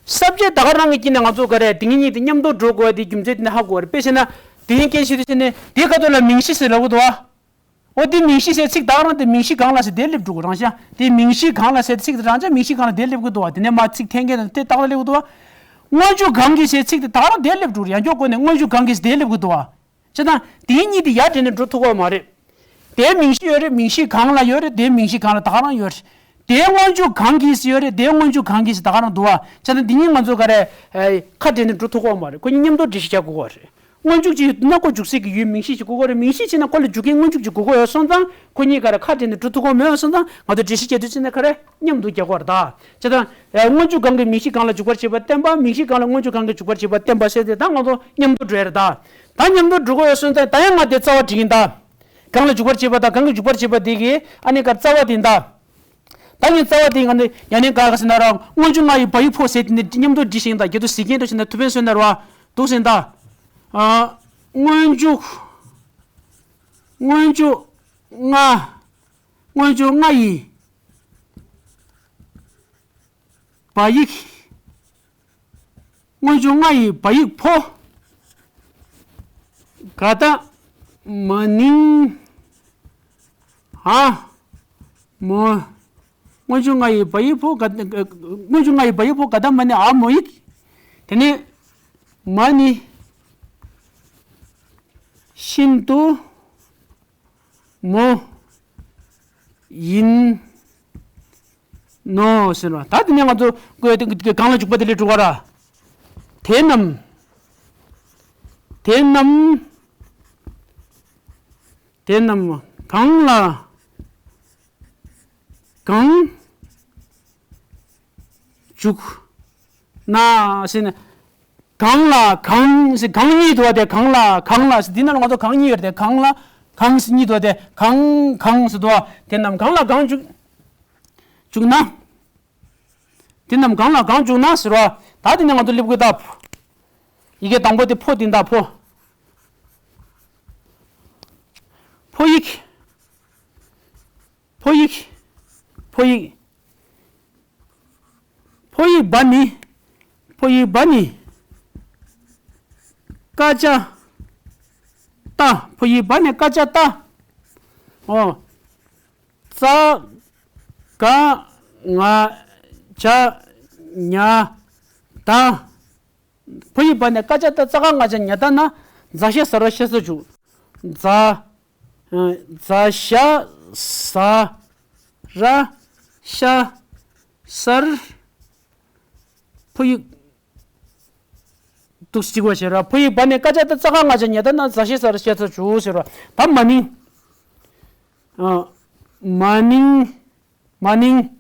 ས་བཅད་ད་ག་རང་གི་དཀྱིལ་ནས་ང་ཚོ་ག་རེ་དེ་གཉིས་དེ་མཉམ་དུ་འགྲོ་དགོས་པ་དེ་རྒྱུ་མཚན་དེ་ནས་ཧ་གོ་བ་རེད། དཔེ་བྱས་ན་དེ་ཡིན་སྐད་ཆ་བཤད་དུས་ཟེར་ནས་དེའི་ཁ་ཐུག་ལ་མིང་གཞི་ཟེར་ལབ་གི་འདུག་བ། འོ་དེ་མིང་གཞི་ཟེར་ཚིག་ད་ག་རང་དེ་མིང་གཞི་གང་ལ་ཟེར་དེ་སླེབས་འགྲོ་གི་རང་ཤ། དེ་མིང་གཞི་གང་ལ་ཟེར་ཚིག་དེ་རང་ཅག་མིང་གཞི་གང་ལ་དེ་སླེབས་གི་འདུག་བ། དེ་ནས་མ་ཚིག་འཐེན་མཁན་དང་དེ་ཏག་ཏག་སླེབས་གི་འདུག་བ། སྔོན་འཇུག་གང་གིས་ཟེར་ཚིག་དེ་ད་ག་རང་དེ་སླེབས་འགྲོ་གི་རེད། ཡང་འཇོག་དགོས་ནས་སྔོན་འཇུག་གང་གིས་ཟེར་དེ་སླེབས་གི་འདུག་བ། བྱས་ཙང་དེ་གཉིས་དེ་ཡར་འདྲེས་ནས་འགྲོ་ཐུབ་ཀྱི་མ་རེད། དེའི་མིང་གཞི་ཡོད་རེད། མིང་གཞི་གང་ལ་ཡོད་རེད། དེའི་མིང་གཞི་གང་ལ་ད་ག་རང་ཡོད་རེད། དེའི་སྔོན་འཇུག་གང་གིས་ཡོད་རེད། དེའི་སྔོན་འཇུག་གང་གིས་ད་ག་རང་འདུག་བ། བྱས་ཙང་འདི་གཉིས་ང་ཚོ་ག་རེ་ཁ་འབྲལ་ནས་འགྲོ་ཐུབ་ཀྱི་མ་རེད། ཁོ་གཉིས་མཉམ་དུ་འགྲེལ་བཤད་རྒྱག་དགོས་པ་རེད། སྔོན་འཇུག་ཅིག་ཡོད་ན་ཁོ་འཇུག་སའི་གི་ཡུལ་མིང་གཞི་ཞིག་དགོས་ཀྱི་རེད། མིང་གཞི་བྱས་ན་ཁོ་ལ་འཇུག་མཁན་སྔོན་འཇུག་ཅིག་དགོས་ཀྱི་ཡོད་སོང་ཙང་། ཁོ་གཉིས་ག་རེ་ཁ་འབྲལ་ནས་འགྲོ་ཐུབ་ཀྱི་མེད་སོང་ཙང་། ང་ཚོ་འགྲེལ་བཤད་རྒྱག་དུས་ཙམ་ནས་ག་རེ་མཉམ་དུ་རྒྱག་དགོས་རེད་ད། བྱས་ཙང་སྔོན་འཇུག་གང་གིས་མིང་གཞི་གང་ལ་འཇུག་པར་བྱེད་པ་བསྟན་པ། མིང་གཞི་གང་ལ་སྔོན་འཇུག་གང་གིས་འཇུག་པར་བྱེད་པ་བསྟན་པ་ཟེར་ཏེ་ད་ང་ཚོ་མཉམ་དུ་འགྲོ་ཡ་རེད་ད། ད་མཉམ་དུ་འགྲོ་དགོས་ཡོད་སོང་ཙང་ད་ཡང་ང་དེ་རྩ་བ་སྒྲིག་ཡིན་ད། གང་ལ་འཇུག་པར་བྱེད་པ་དང་གང་གིས་འཇུག་པར་བྱེད་པ་དེ་གི་ཨ་ནི་ག་རྩ་བ་དེ་ཡིན་ད། ད་ངས་རྩ་བ་དེ་ང་ནི་ཡང་ནས་ག་ག་ཟེར་ན་རང་སྔོན་འཇུག་ལྔ་ཡི་བ་ཡིག་ཕོ་ཟེར་དེ་ནི་མཉམ་དུ་བྲིས་ཤིང་ད་རྒྱ་དུ་ཟིག་རྒྱན་འགྲོ་ཞིང་ད་ཐུབ་པའི་སོན་ན་ར་བ་འདུག་ཟིན་ད། ཨ། སྔོན་འཇུག་སྔོན་འཇུག་ལྔ། སྔོན་འཇུག་ལྔ་ཡི་བ་ཡིག་སྔོན་འཇུག་ལྔ་ཡི་བ་ཡིག་ཕོ། ག་ད་མ་ནིང་། ཨ། མོ། སྔོན་འཇུག་ལྔ་ཡི་བ་ཡིག་ཕོ་ག། སྔོན་འཇུག་ལྔ་ཡི་བ་ཡིག་ཕོ་ག་ད་མ་ནི་ཨ་མོ་ཡིག་དེ་ནས་མ་ནི་ཤིན་ཏུ་མོ་ཡིན་ནོ་ཟེར་བ། ད་དེ་ནས་ང་ཚོ་གོ་ཡ་དེ་གང་ལ་འཇུག་པ་དེ་ལས་གྲུབ་པ་ར། དེ་རྣམས། དེ་རྣམས། དེ་རྣམས་གང་ལ་གང་འཇུག་ན་ཟེར་ན། གང་ལ་གང་ཟེར་གང་གཉིས་འདུག་བ་དེ་གང་ལ་གང་ལ་ཟེར་འདི་ནང་ལ་ང་ཚོ་གང་གཉིས་ཡོད་དེ་གང་ལ་གང་ཟེར་གཉིས་འདུག་བ་དེ་གང་གང་ཟེར་འདུག་བ། དེ་རྣམས་གང་ལ་གང་འཇུག་འཇུག་ན། དེ་རྣམས་གང་ལ་གང་འཇུག་ན་ཟེར་བ། ད་དེ་ནས་ང་ཚོ་སླེབས་དགོས་ད། ཡི་གེ་དང་པོ་དེ་ཕོ་དེ་ད་ཕོ། ཕོ་ཡིག་ཕོ་ཡིག་ཕོ་ཡིག་ཕོ་ཡིག་བ་ནི། ཕོ་ཡིག་བ་ནི། ཀ་ཅ་ཏ། ཕོ་ཡིག་བ་ནི་ཀ་ཅ་ཏ། ཨོ། ཙ་ག་ང་ཇ་ཉ་ད། ཕོ་ཡིག་བ་ནི་ཀ་ཅ་ཏ་ཙ་ག་ང་ཇ་ཉ་ད་ན། ཛ་ཤ་ས་ར་ཤ་ས་ཇུ། ཛ། ཛ་ཤ་ས་ར་ཤ་སར། ཕོ་ཡིག་འདུག་སེ་གཅིག་པ་བྱེད་ར། ཕོ་ཡིག་བ་ནི་ཀ་ཅ་ཏ་ཙ་ག་ང་ཇ་ཉ་ད་ན་ཛ་ཤ་ས་ར་ཤ་ས་ཇུ་ཟེར་ར། ད་མ་ནིང་། ཨ། མ་ནིང་། མ་ནིང་།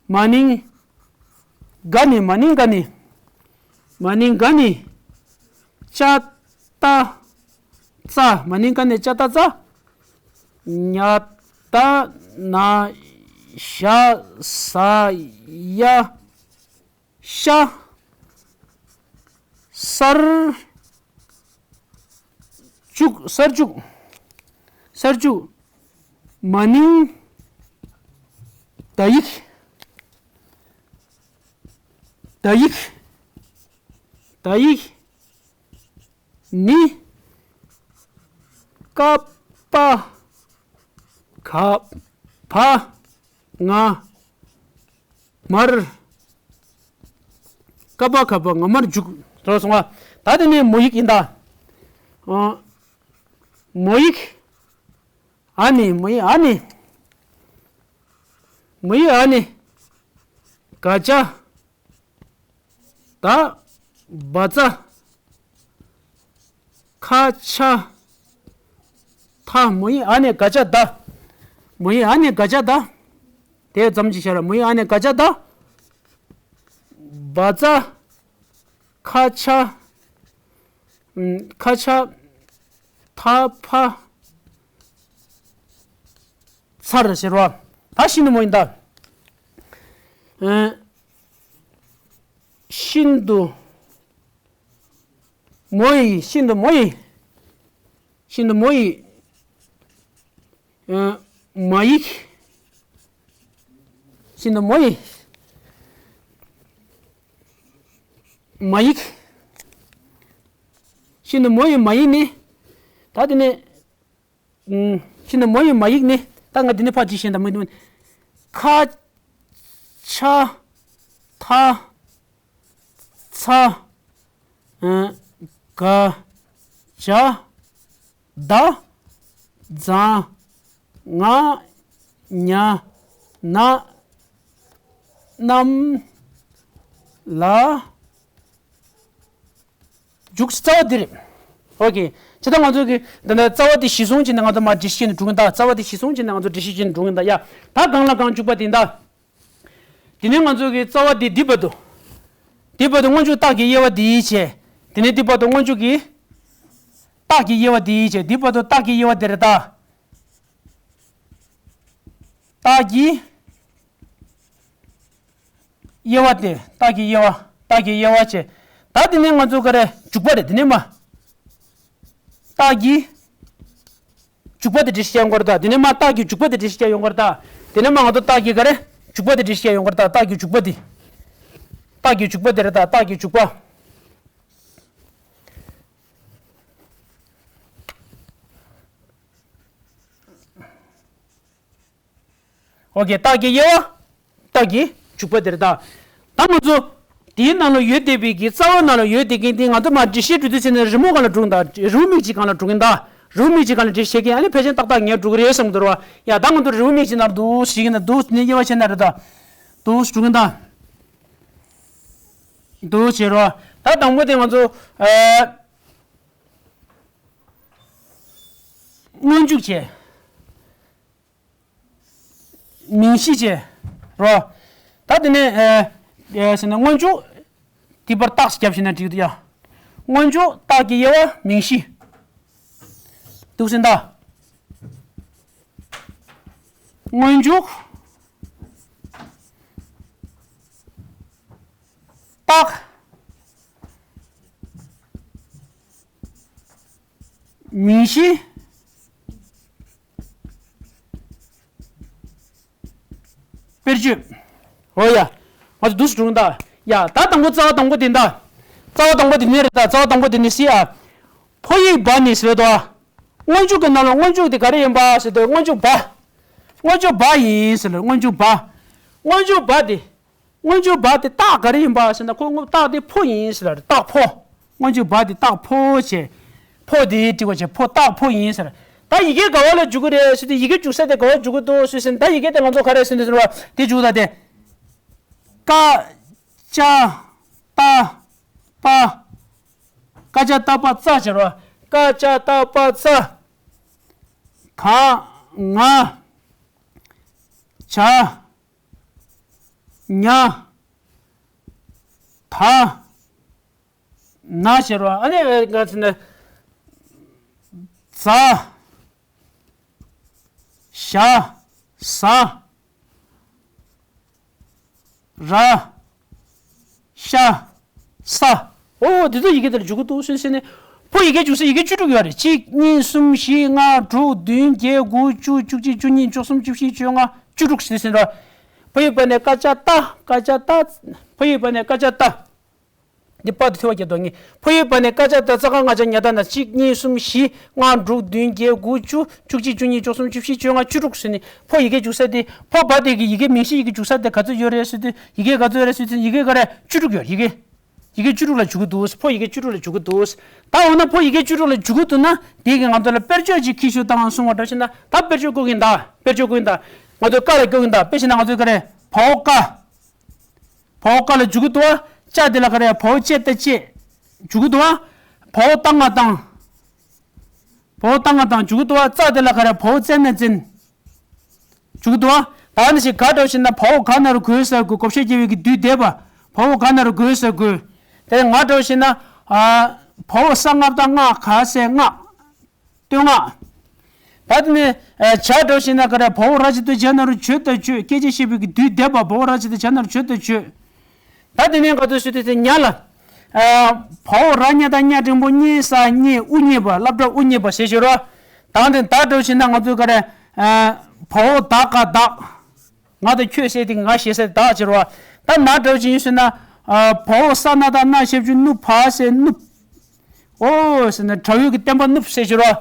མ་ནིང་། ག་ནི། མ་ནིང་ག་ནི། མ་ནིང་ག་ནི། ཅ་ཏ་ཙ། མ་ནིང་ག་ནི་ཅ་ཏ་ཙ། ཉ་ད་ན་ཞ་ས་ཡ། ཤ། སར་ཅུག་སར་ཅུག་སར་ཅུག་མ་ནིང་། ད་ཡིག་ད་ཡིག་ད་ཡིག་ནི། ཀ་པ་ག་ བ། ང་། མར། ཀ་བ་ག་བ་ང་མར་འཇུག་དོར་སོང་བ། ད་དེ་ནས་མོ་ཡིག་ཡིན་ད། ཨ། མོ་ཡིག་ཨ་ནི་མོ་ཡིག་ཨ་ནི། མོ་ཡིག་ཨ་ནི། ག་ཅ། ད། བ་ཙ། ཁ་ཆ། ཐ། མོ་ཡིག་ཨ་ནི་ག་ཅ་ད། མོ་ཡིག་ཨ་ནི་ག་ཅ་ད། དེ་ཙམ་གྱིས་ཤར། མོ་ཡིག་ཨ་ནི་ག་ཅ་ད། བ་ཙ། ཁ་ཆ། ཨམ། ཁ་ཆ། ཐ་ཕ། ཚར་ཟེར་བ། ད་ཤིན་ཏུ་མོ་ཡིན་ད། ཨ། ཤིན་ཏུ་མོ་ཡི། ཤིན་ཏུ་མོ་ཡི། ཤིན་ཏུ་མོ་ཡི། ཨ། མ་ཡིག་ཤིན་ཏུ་མོ་ཡི། མ་ཡིག་ཤིན་ཏུ་མོ་ཡི་མ་ཡིག་ནི། ད་དེ་ནས། ཨུམ། ཤིན་ཏུ་མོ་ཡི་མ་ཡིག་ནི། ད་ང་འདི་ནས་ཕར་ཅིག་ཤེས་དང་མི་འདུག་ཁ། ཆ། ཐ། ཚ། ཨ། ག་ཅ། ད། ཛ། ང་། ཉ། ན། ནམ། ལ། འཇུག་རྩ་བ་འདི་རེད། ཨོ་ཁེ། ཇི་ལྟར་ང་ཚོ་གི་འདི་ནས་རྩ་བ་འདི་གཞི་བཟུང་བྱས་ནས་ང་ཚོ་མར་འགྲེལ་བཤད་བྱས་ནས་འགྲོ་གི་ཡིན་ད། རྩ་བ་འདི་གཞི་བཟུང་བྱས་ནས་ང་ཚོ་འགྲེལ་བཤད་བྱས་ནས་འགྲོ་གི་ཡིན་ད་ཡ། ད་གང་ལ་གང་འཇུག་པ་དེ་ཡིན་ད། དེ་ནས་ང་ཚོ་གི་རྩ་བ་འདི་འདི་བར་དུ། འདི་བར་དུ་སྔོན་འཇུག་རྟགས་ཀྱི་དབྱེ་བ་འདི་ཡིས་བྱས། དེ་ནས་འདི་བར་དུ་སྔོན་འཇུག་གི་རྟགས་ཀྱི་དབྱེ་བ་འདི་ཡིས་བྱས། འདི་བར་དུ་རྟགས་ཀྱི་དབྱེ་བ་འདི་རེད་ད། རྟགས་ཀྱི་དབྱེ་བ་སྟེ། རྟགས་ཀྱི་དབྱེ་བ། རྟགས་ཀྱི་དབྱེ་བ་བྱས། ད་དེ་ནས་ང་ཚོ་ག་རེ་འཇུག་པ་རེད། དེ་ནས་མ། རྟགས་ཀྱི་འཇུག་པ་དེ་འགྲེལ་བཤད་ཡོང་གི་རེད་ད། དེ་ནས་མ་རྟགས་ཀྱི་འཇུག་པ་དེ་འགྲེལ་བཤད་ཡོང་གི་རེད་ད། དེ་ནས་མ་ང་ཚོ་རྟགས་ཀྱི་ག་རེ་འཇུག་པ་དེ་འགྲེལ་བཤད་ཡོང་གི་རེད་ད། རྟགས་ཀྱི་འཇུག་པ་དེ། རྟགས་ཀྱི་འཇུག་པ་དེ་རེད་ད། རྟགས་ཀྱི་འཇུག་པ། ཨོ་ཁེ། རྟགས་ཀྱི་དབྱེ་བ། རྟགས་ཀྱི་འཇུག་པ་དེ་རེད་ད། ད་ང་ཚོ་དེའི་ནང་ལ་ཡོད་བསྡད་པའི་གི་རྩ་བ་ནང་ལ་ཡོད་བསྡད་མཁན་དེ་ང་ཚོ་མར་འགྲེལ་བཤད་འགྲོ་དུས་ཚེ་ནས་རི་མོ་སྒང་ལ་འགྲོ་གི་ཡིན་ད། རི་བོ་མིག་གཅིག་སྒང་ལ་འགྲོ་གི་ཡིན་ད། རི་བོ་མིག་གཅིག་སྒང་ལ་འགྲེལ་བཤད་མཁན་ཨ་ནི་ཕལ་ཆེར་ཏག་ཏག་ངས་འགྲོ་གི་རེད་བསམ་གྱི་འདུག་ར་བ། ཡ་ད་ང་ཚོ་རི་བོ་མིག་གཅིག་ནང་འདུག་ཞིག་ཡིན་ན་འདུག་ནས་དབྱེ་བ་ཕྱེ་ན་རེད་ད། འདུག་འགྲོ་གི་ཡིན་ད། འདུག་བྱེད་རོགས། ད་དང་པོ་དེ་ང་ཚོ་ཨ། སྔོན་འཇུག་བྱས། མིང་གཞི་བྱས། རོ། ད་དེ་ནས་ཨེ། ཨེ་ཟེར་ན་སྔོན་འཇུག་དེ་པར་རྟགས་ཤིག་བརྒྱབ་ཤེས་ན་འགྲིག་འདུག་ཡ། སྔོན་འཇུག་རྟགས་ཀྱི་དབྱེ་བ་མིང་གཞི། འདུག་ཟིན་ད། སྔོན་འཇུག་རྟགས། མིང་གཞི། དཔེར་བརྗོད། འོ་ཡ། ང་ཚོ་འདུག་སེ་འགྲོ་གི་ཡིན་ད། ཡ་ད་དང་པོ་རྩ་བ་དང་པོ་དེ་ཡིན་ད། རྩ་བ་དང་པོ་དེ་ནི་རེད་ད། རྩ་བ་དང་པོ་དེ་ནི་སི་ཨ། ཕོ་ཡིག་བ་ནི་ཟེར་དོ། སྔོན་འཇུག་གི་ནང་ལ་སྔོན་འཇུག་དེ་ག་རེ་ཡིན་པ་ཟེར་དུས་སྔོན་འཇུག་བ། སྔོན་འཇུག་བ་ཡིན་ཟེར་ལ་སྔོན་འཇུག་བ། སྔོན་འཇུག་བ་དེ། སྔོན་འཇུག་བ་དེ་རྟགས་ག་རེ་ཡིན་པ་ཟེར་ན་ཁོ་སྔོན་རྟགས་དེ་ཕོ་ཡིན་ཟེར་ལ་རྟགས་ཕོ། སྔོན་འཇུག་བ་དེ་རྟགས་ཕོ་བྱས། ཕོ་དེ་དྲི་བ་བྱས་ཕོ་རྟགས་ཕོ་ཡིན་ཟེར། ད་ཡི་གེ་ག་བ་ལ་འཇུག་གི་རེད་ཟེར་དུས་ཡི་གེ་འཇུག་ས་དེ་ག་བ་འཇུག་གི་འདུག་ཟེར་ཟེར་ད་ཡི་གེ་དེ་ང་ཚོ་ག་རེ་ཟེར་འདུག་ཟེར་བ་དེ་འཇུག་ད་དེ། ཀ། ཅ། ཏ། པ། ཀ་ཅ་ཏ་པ་ཙ་ཟེར་བ། ཀ་ཅ་ཏ་པ་ཙ། ག། ང་། ཇ། ཉ། ད། ན་ཟེར་བ་ཨ་ནི་ང་ཚོ་ནི། ཛ། ཞ། ཟ། ར། ཤ། ས། ཨོ་འདི་ཚོ་ཡི་གེ་དེར་འཇུག་གི་འདུག་ཟེར་ཟེར་ནས། ཕོ་ཡི་གེ་འཇུག་ས་ཡི་གེ་བཅུ་དྲུག་ཡོད་རེད། གཅིག་གཉིས་གསུམ་བཞི་ལྔ་དྲུག་བདུན་བརྒྱད་དགུ་བཅུ་བཅུ་གཅིག་བཅུ་གཉིས་བཅུ་གསུམ་བཅུ་བཞི་བཅོ་ལྔ་བཅུ་དྲུག་ཟེར་ཟེར་ར། ཕོ་ཡི་བ་ནས་ཀ་ཅ་ཏ། ཀ་ཅ་ཏ། ཕོ་ཡི་བ་ནས་ཀ་ཅ་ཏ། འདི་པ་དེ་ཐོས་པ་བརྒྱབ་འདུག་ངས། ཕོ་ཡི་བ་ནས་ཀ་ཅ་ཏ་ཙ་ག་ང་ཅ་ཉ་ད་ན་གཅིག་གཉིས་གསུམ་བཞི་ལྔ་དྲུག་བདུན་བརྒྱད་དགུ་བཅུ་བཅུ་གཅིག་བཅུ་གཉིས་བཅུ་གསུམ་བཅུ་བཞི་བཅོ་ལྔ་བཅུ་དྲུག་ཟེར་ནས་ཕོ་ཡི་གེ་འཇུག་ས་དེ་ཕོ་བ་དེ་གི་ཡི་གེ་མིང་གཞི་ཡི་གེ་འཇུག་ས་དེ་ག་ཚོད་ཡོད་རེད་ཟེར་དུས་ཡི་གེ་ག་ཚོད་ཡོད་རེད་ཟེར་དུས་ཡི་གེ་ག་རེ་བཅུ་དྲུག་ཡོད་ཡི་གེ། ཡི་གེ་བཅུ་དྲུག་ལ་འཇུག་གི་འདུག་ཕོ་ཡི་གེ་བཅུ་དྲུག་ལ་འཇུག་གི་འདུག་ད་འོ་ན་ཕོ་ཡི་གེ་བཅུ་དྲུག་ལ་འཇུག་གི་འདུག་ན་དེ་གི་ང་ཚོ་ལ་དཔེར་བརྗོད་ཅིག་ཁྱེར་ཤོག་དང་གསུང་བ་འདྲ་ཞིག་ན་ད་དཔེར་བརྗོད་བཀོད་ཀྱིན་གདའ། དཔེར་བརྗོད་བཀོད་ཀྱིན་གདའ། ང་ཚོ་ཀ་ལ་བཀོད་ཀྱིན་གདའ། དཔེ་བྱས་ན་ང་ཚོ་ག་རེ་བའོ་ཀ། བའོ་ཀ་ལ་འཇུག་གི་འདུག་བ། ཅ་དེ་ལ་ག་རེ་བའོ་ཅེ་ཏ་ཅེ། འཇུག་གི་འདུག་བ། བའོ་ཏ་ང་དང་། བའོ་ཏ་ང་དང་འཇུག་གི་འདུག་བ། ཙ་དེ་ལ་ག་རེ་བའོ་ཙེ་ན་ཙེན། འཇུག་གི་འདུག་བ། ད་ནི་ཞིག་ག་འདྲ་བ་ཞིག་ན་བའོ་ག་ན་རུ་གོས་ཟེར་དགོས། བགོ་བཤའ་རྒྱབ་པའི་གི་དུས་འདས་པ། བའོ་ག་ན་རུ་གོས་ཟེར་དགོས། དེ་ང་འདྲ་བ་ཞིག་ན། ཨ། བའོ་ས་ལྔ་བཏགས་ལྔ་ག་ས་ལྔ། བསྟོད་བསྔགས། ད་དེ་ནས་ཇ་འདྲ་བ་ཞིག་ན་ག་རེ་བའོ་ར་ཇི་བཏགས་ཇ་ན་རུ་ཇོ་ད་ཇོ། སྐད་ཆ་བཤད་པའི་གི་དུས་འདས་པ། བའོ་ར་ཇི་བཏགས་ཇ་ན་རུ་ཇོ་ད་ཇོ། ད་དེ་ནས་ག་ཚོད་ཟེར་དུས་དེ་ཉ་ལ། ཨ། བའོ་ར་ཉ་བཏགས་རྙ་འགྲེང་བུ་རྙེ་ས་རྙེད། དབུ་རྙེད་པ། སླ་བྲག་དབུ་རྙེད་པ་ཟེར་ཞོར་བ། ད་དེ་ད་འདྲ་བ་ཞིག་ན་ང་ཚོས་ག་རེ། ཨ། བའོ་ད་ག་བདག་ང་དང་ཁྱོད་ཟེར་དེ་ང་ཞེས་ཟེར་བདག་ཟེར་བ། ད་ན་འདྲ་བ་ཅིག་ཡིན་ཟེར་ན། ཨ། བའོ་ས་ན་བཏགས་སྣ་ཞབས་ཀྱུ་སྣུ་བ་ཟེར་སྣུབ། ཨོ་ཟེར་ན་དགྲ་བོའི་གི་བསྟན་པ་སྣུབ་ཟེར་ཞུ་རོ།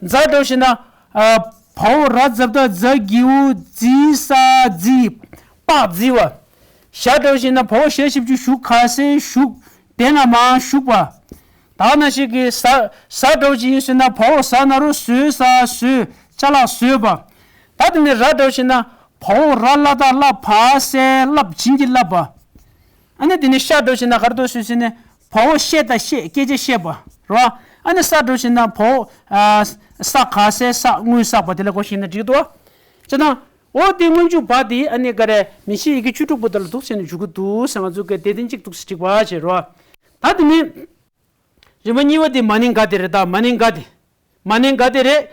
ཛ་འདྲ་བ་ཞིག་ན། ཨ། བའོ་ར་ཛ་བཏགས་རྫ་གི་གུ་རྫི་ས་རྫི། པགས་རྫི་བ། ཞ་འདྲ་བ་ཞིག་ན་བའོ་ཞ་ཞབས་ཀྱུ་ཞུ་ག་ས་ཞུགས། དེ་ན་མ་ཞུགས་པ། ད་ན་ཞིག་གི་ཟ། ཟ་འདྲ་བ་ཅིག་ཡིན་ཟེར་ན་བའོ་ཟ་ན་རོ་ཟོས་ས་ཟོས། ཅ་ལག་ཟོས་པ། ད་དེ་ནས་ར་འདྲ་བ་ཞིག་ན་བའོ་ར་ལ་བཏགས་རླ་བ་ས་རླབས། བྱིན་གྱིས་བརླབས་པ། ཨ་ནི་དེ་ནས་ཤ་འདྲ་བ་ཞིག་ན་ག་རེ་འདུག་ཟེར་ཟེར་ནས་བའོ་ཤ་བཏགས་བཤད། སྐད་ཆ་བཤད་པ་རེད་བ། ཨ་ནི་ས་འདྲ་བ་ཞིག་ན་བའོ། ཨ། ས་ག་ས་བསགས། རྔོན་བསགས་པ་དེ་ལ་གོ་ཞིག་ན་འགྲིག་འདུག་བ། ཅེ་ན། འོ་དེ་སྔོན་འཇུག་བ་དེ་ཨ་ནི་ག་རེ་མིང་གཞི་ཡི་གེ་བཅུ་དྲུག་པོ་དེ་ལ་འདུག་ཟེར་ནས་འཇུག་གི་འདུག་ཟེར། ང་ཚོ་གི་དེ་དོན་གཅིག་འདུག་ཟེར་འགྲིག་པ་བྱེད་རོ། ད་དེ་ནི། རིམ་པ་གཉིས་པ་དེ་མ་ནིང་ག་དེ་རེད། ད་མ་ནིང་ག་དེ། མ་ནིང་ག་དེ་རེད།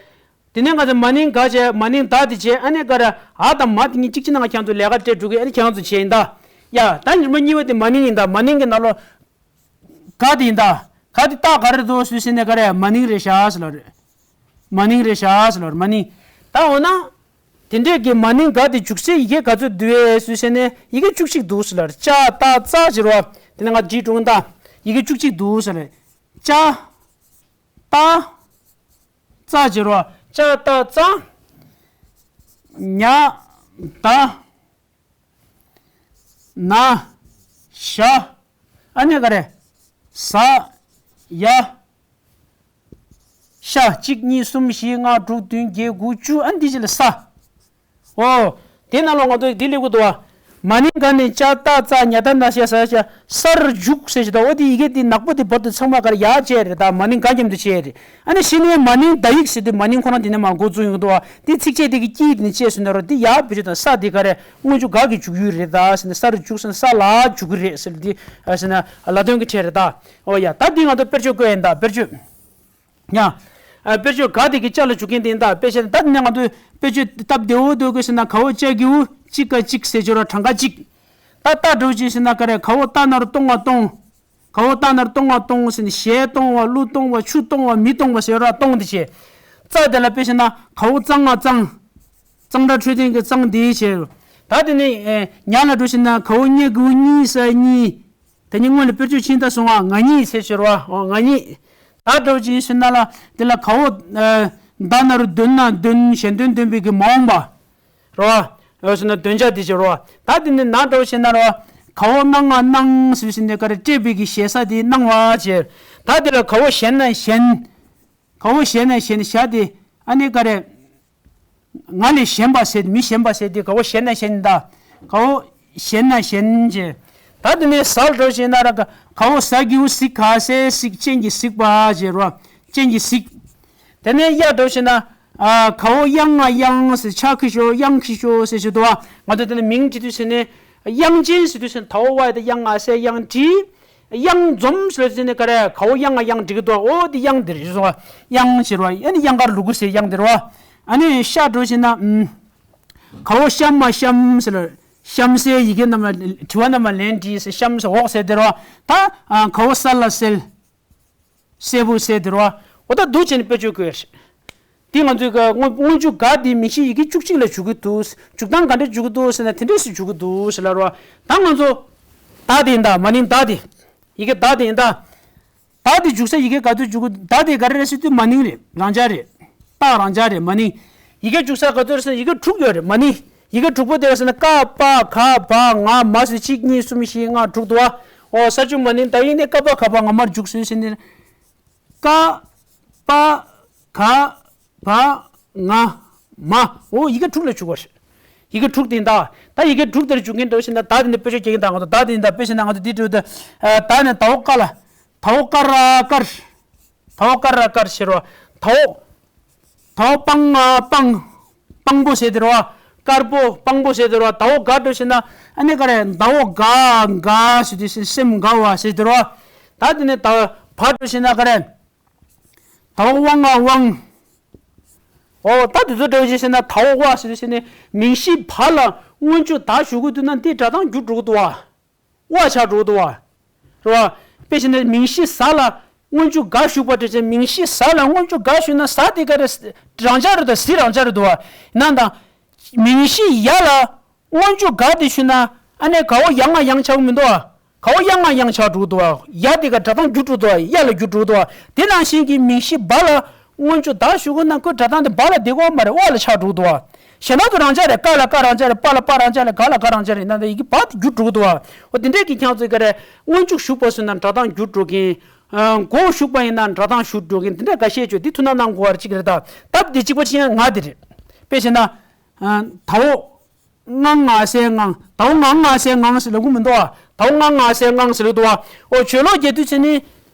དེ་ནས་ང་ཚོ་མ་ནིང་ག་བྱས། མ་ནིང་ད་དེ་བྱས། ཨ་ནི་ག་རེ་འ་དང་མ་དེ་གཉིས་གཅིག་བྱས་ན་ང་ཁྱེད་ཚོ་ལས་ཀ་སྤྲད་འགྲོ་གི། ཨ་ནི་ཁྱེད་རང་ཚོ་བྱས་ཡིན་ད། ཡ་ད་རིམ་པ་གཉིས་པ་དེ་མ་ནིང་ཡིན་ད། མ་ནིང་གི་ནང་ལོགས། ག་དེ་ཡིན་ད། ག་དེ་རྟགས་ག་རེ་འདུག་ཟེར་ཟེར་ནས་ག་རེ་མ་ནིང་རེད་ཤག་ཟེར་ལ་རེད། མ་ནིང་རེད་ཤག་ཟེར་ལ་རེད། མ་ནིང་། ད་འོ་ན། དེ་འདྲས་ཀྱི་མ་ནིང་ག་དེ་འཇུག་སའི་ཡི་གེ་ག་ཚོད་འདུག་ཟེར་ཟེར་ནས་ཡི་གེ་བཅུ་གཅིག་འདུག་ཟེར་ལ་རེད། ཅ་ཏ་ཙ་ཟེར་བ། དེ་ནས་ང་བྲིས་འགྲོ་གི་ད། ཡི་གེ་བཅུ་གཅིག་འདུག་ཟེར་ལ་རེད། ཅ། ཏ། ཙ་ཟེར་བ། ཅ་ཏ་ཙ། ཉ། ད། ན། ཞ། ཨ་ནི་ག་རེ། ཟ། ཡ། ཤ། གཅིག་གཉིས་གསུམ་བཞི་ལྔ་དྲུག་བདུན་བརྒྱད་དགུ་བཅུ། ཨ་ནི་འདི་ཅི་ལ་ས། ཨོ། དེ་ནང་ལོགས་ང་ཚོ་འདི་སླེབས་གི་འདུག་བ། མ་ནིང་ག་ནས་ཅ་ཏ་ཙ་ཉ་ད་ན་ཤ་ས་ཤ་སར་འཇུག་ཟེར་ཞིག་འདུག་འོ་དེ་ཡི་གེ་དེ་ནག་པོ་དེ་བར་དུ་ཚང་མ་ག་རེ་ཡར་བྱས་རེད། ད་མ་ནིང་ག་མཉམ་དུ་བྱས་རེད། ཨ་ནི་ཕྱི་ནས་མ་ནིང་ད་ཡིག་ཟེར་དུས་མ་ནིང་ཁོ་རང་དེ་ནས་མར་འགོ་བཙུགས་ཡོང་གི་འདུག་བ། དེ་ཚིགས་བཅད་དེ་གི་དཀྱིལ་དེ་ནས་བཅད་ཟིན་ན་རོ། དེ་ཡར་བུད་ཅིག་དང་ས་དེ་ག་རེ་སྔོན་འཇུག་ག་གི་འཇུག་ཡུལ་རེད། ད་ཟེར་ན་སར་འཇུག་ཟེར་ན་ས་ལ་འཇུག་གི་རེད་ཟེར། དེ་ཟེར་ན་ལ་དོན་གི་ཕྲད་རེད། ད་ཨོ་ཡ། ད་འདི་ང་ཚོ་དཔེར་བརྗོད་བཀོད་ཡིན། ད་དཔེར་བརྗོད། ཡ། ཨ། དཔེར་བརྗོད་ག་དེ་གི་ཅ་ལ་འཇུག་མཁན་དེ་ཡིན། ད་དཔེ་བཤད་ན་ད་ནི་ང་ཚོས་དཔེར་བརྗོད་སྟབས་བདེ་བོ་འདུག་གི་ཟེར་ན་ག་འོ་ཅ་གི་འུ་གཅིག་ག་གཅིག་ཟེར་ཆོག་ར། གྲངས་ཀ་གཅིག་ད་ཏ་འདྲ་བོ་ཅིག་ཟེར་ན་ག་རེ། ག་འོ་ཏ་ན་རོ་ཏོ་ང་སྟོང་། ག་འོ་ཏ་ན་རོ་ཏོ་ང་སྟོང་ཟེར་ནས་ཞལ་སྟོང་བ། གླུ་སྟོང་བ། ཆུ་སྟོང་བ། མི་སྟོང་བ་ཟེར་ར། སྟོང་དེ་བྱས། ཙ་དེ་ལ་དཔེ་བཤད་ན་ག་འོ་ཙ་ང་གཙང་། གཙང་སྦྲ་འཕྲོད་བསྟེན་གྱི་གཙང་དེ་བྱས། ད་དེ་ནས་ཨེ་ཉ་ལ་འགྲོ་ཟེར་ན་ག་འོ་ཉ་གི་འུ་གཉིས་ས་གཉིས། དེ་ཉིད་སྔོན་ལ་དཔེར་བརྗོད་ཕྱིན་ད་སོང་ང་། ང་གཉིས་ཟེར་ཤོར་བ། འོ་ང་གཉིས། ད་འདྲ་བོ་ཅིག་ཡིན་ཟེར་ན་ལ་དེ་ལ་ག་འོ་ཨ་ད་ན་རོ་འདོན་ན་འདོན། གཞན་དོན་འདོན་པའི་གི་མ་འོངས་པ་རོ། འོ་ཟེར་ན་འདོན་བྱ་དེ་ཅིག་རོ། ད་དེ་ནི་ན་འདྲ་བོ་ཟེར་ན་རོ། ག་འོ་ན་ང་གནང་ཟེར་ཟེར་ནས་ག་རེ་སྤྲད་པའི་གི་ཞེ་ས་དེ་གནང་བ་བྱས། ད་དེ་ལ་ག་འོ་གཞན་ན་གཞན། ག་འོ་གཞན་ན་གཞན། ཞ་དེ་ཨ་ནི་ག་རེ། ང་ལས་གཞན་པ་ཟེར། མི་གཞན་པ་ཟེར་དེ་ག་འོ་གཞན་ན་གཞན་ད། ག་འོ་གཞན་ན་གཞན་བྱས། ད་དེ་ནས་ཟ་འདྲ་བོ་ཟེར་ན་ར། ག་འོ་ཟ་གི་འུ་གཟིག་ག་ས་གཟིག་ཅན་གྱི་གཟིག་པ་བྱས་རོ། ཅན་གྱི་གཟིག་དེ་ནས་ཡ་འདྲ་བོ་ཟེར་ན། ཨ། ག་འོ་གཡང་ང་གཡང་ཟེར། ཆ་ཁི་ཤོ་གཡང་ཁི་ཤོ་ཟེར་ཞིག་འདུག་བ། ང་ཚོ་དེ་ནས་མིང་བྲིས་དུས་ཟེར་ནས་གཡང་ཅན་ཟེར་དུས་ཟེར་ན་ད་འོ་བ་ཡ་ད་གཡང་ང་ས་གཡང་བྲིས། གཡང་འཛོམས་ཟེར་ཟེར་ནས་ག་རེ། ག་འོ་གཡང་ང་གཡང་འབྲི་གི་འདུག་འོ་དེ་གཡང་དེ་རེད་སོང་བ། གཡང་ཟེར་བ། ཨ་ནི་གཡང་དཀར་ལུ་གུ་ཟེར་གཡང་དེ་རེད་བ། ཨ་ནི་ཤ་འདྲ་བོ་ཟེར་ན། ཨུམ། ག་འོ་ཤམ་མ་ཤམ་ཟེར་ལ། གཤམ་གསལ་ཡི་གེ་རྣམས་ལ། དྲི་བ་རྣམས་ལ་ལན་འབྲི་ཟེར། གཤམ་ཟེར་འོག་ཟེར་དེ་རེད་བ། ད་ཨ་ག་འོ་གསལ་ལ་གསལ། གསལ་པོ་གསལ་དེ་རེད་བ། འོ་ད་འདུག་བྱས་ནས་དཔེ་བརྗོད་དགོས་ཡ་ཞིག་དེ་ང་ཚོའི་ག་སྔོན་སྔོན་འཇུག་ག་དེ་མིང་གཞི་ཡི་གེ་བཅུ་གཅིག་ལ་འཇུག་གི་འདུག་འཇུག་སྟངས་ག་འདྲ་འཇུག་གི་འདུག་ཟེར་ན་དེ་འདྲས་སུ་འཇུག་གི་འདུག་ཟེར་ལ་རོ། ད་ང་ཚོ་ད་དེ་ཡིན་ད། མ་ནིང་ད་དེ། ཡི་གེ་ད་དེ་ཡིན་ད། ད་དེ་འཇུག་ས་ཡི་གེ་ག་དུས་འཇུག་གི་ད་དེ་ག་རེ་རེད་ཟེར་དུས་མ་ནིང་རེད། རང་འཇགས་རེད། རྟགས་རང་འཇགས་རེད། མ་ནིང་། ཡི་གེ་འཇུག་ས་ག་དུས་རེད་ཟེར་ཡི་གེ་དྲུག་ཡོད་རེད། མ་ནིང་། ཡི་གེ་དྲུག་པོ་དེ་རེད་ཟེར་ན་ཀ་པ་ག་བ་ང་མ་ཟེར་གཅིག་གཉིས་གསུམ་བཞི་ལྔ་དྲུག་འདུག་བ། ཨོ་ས་བཅུ་མ་ནིང་ད་ཡིན་ནས་ཀ་པ་ག་བ་ང་མར་འཇུག་ཟེར་ཟེར་ནས། ཀ་པ་ག་བ་ང་མ། འོ་ཡི་གེ་དྲུག་ལ་འཇུག་པ་རེད། ཡི་གེ་དྲུག་དེ་ཡིན་ད། ད་ཡི་གེ་དྲུག་དེར་འཇུག་མཁན་འདྲ་བོ་ཞིག་ན་ད་དེ་ནི་དཔེ་ཆ་རྒྱག་གིན་ད་ང་ཚོ་ད་དེ་ཡིན་ད། དཔེ་ཆ་ན་ང་ཚོ་འདི་འགྲོ་ད། ད་ནི་ད་འོ་ཀ་ལ། ད་འོ་ཀ་ར་དཀར། ད་འོ་ཀ་ར་དཀར་ཟེར་བ། ད་འོ། ད་འོ་སྤང་ང་སྤང་། སྤང་པོ་ཟེར་དེ་རེད་བ། དཀར་པོ་སྤང་པོ་ཟེར་དེ་རེད་བ། ད་འོ་ག་འགྲོ་ཞིག་ན་ཨ་ནི་ག་རེ་ད་འོ་ག་ག་ཟེར་དུས་སེམས་དགའ་བ་ཟེར་དེ་རེད་བ། ད་དེ་ནི་ད་བ་འགྲོ་ཞིག་ན་ག་རེ། ད་འོ་དབང་ང་དབང་། ཨོ་ད་དེ་ཚོ་འདྲ་བོ་ཞིག་ཟེར་ན་ད་འོ་བ་ཟེར་དུས་ཟེར་ནས་མིང་གཞི་བ་ལ་སྔོན་འཇུག་ད་ཞུགས་ཀྱི་འདུག་ན་འདི་སྒྲ་གདངས་འགྱུར་འགྲོ་གི་འདུག་བ། བ་ཆགས་འགྲོ་གི་འདུག་བ། རེད་བ། དཔེ་བཞིན་ན་མིང་གཞི་ཟ་ལ་སྔོན་འཇུག་ག་ཞུགས་པ་དེ་ཚེ་མིང་གཞི་ཟ་ལ་སྔོན་འཇུག་ག་ཞུགས་ན་ཟ་དེ་ག་རེ་རང་འཇགས་རེད་ད་ཟི་རང་འཇགས་རེད་འདུག་བ། ཡིན་ན་ད། མིང་གཞི་ཡ་ལ་སྔོན་འཇུག་ག་དེ་ཞུགས་ན་ཨ་ནི་ག་འོ་ཡ་ང་ཡང་ཆགས་མི་འདུག་བ། ག་འོ་ཡ་ང་ཡང་ཆགས་འགྲོ་གི་འདུག་བ། ཡ་དེ་ག་སྒྲ་གདངས་འགྱུར་འགྲོ་གི་འདུག་བ། ཡ་ལ་འགྱུར་འགྲོ་གི་འདུག་བ། དེ་ནང་བཞིན་གྱི་མིང་གཞི་བ་ལ་སྔོན་འཇུག་ད་ཞུགས་ན་ཁོའི་སྒྲ་གདངས་དེ་བ་ལ་བསྡད་ཀྱི་ཡོད་མ་རེད། བ་ལ་ཆགས་འགྲོ་གི་འདུག་བ། གཞན་དག་ཏུ་རང་འཇགས་རེད། ཀ་ལ་ཀ་རང་འཇགས་རེད། པ་ལ་པ་རང་འཇགས་རེད། ག་ལ་ག་རང་འཇགས་རེད། ཡིན་ན་ད་ཡི་གེ་བ་དེ་འགྱུར་འགྲོ་གི་འདུག་བ། འོ་དེ་འདྲས་ཀྱི་ཁྱེད་ཚོས་ག་རེ་སྔོན་འཇུག་ཞུགས་པ་སོང་ན་སྒྲ་གདངས་འགྱུར་འགྲོ་མཁན། ཨ་མགོ་ཞུགས་པ་ཡིན་ན་སྒྲ་གདངས་འགྱུར་འགྲོ་མཁན་དེ་འདྲ་འགའ་ཤས་ཡོད། འདི་ཐུགས་སྣང་གནང་དགོས་པ་གཅིག་རེད་ད། སྟབས་བདེ་གཅིག་པ་ཅི་ཡང་ང་དེ་རེད། དཔེ་བྱས་ན། ཨ་ད་འོ། ངང་ང་སའི་ངང་། ད་འོ་ངང་ང་སའི་ངང་ཟེར་ལབ་ཀྱི་མི་འདུག་བ། ད་འོ་ངང་ང་སའི་ངང་ཟེར་ལབ་འདུག་བ། འོ་བརྗོད་ལོག་རྒྱག་དུས་ཚེ་ནི།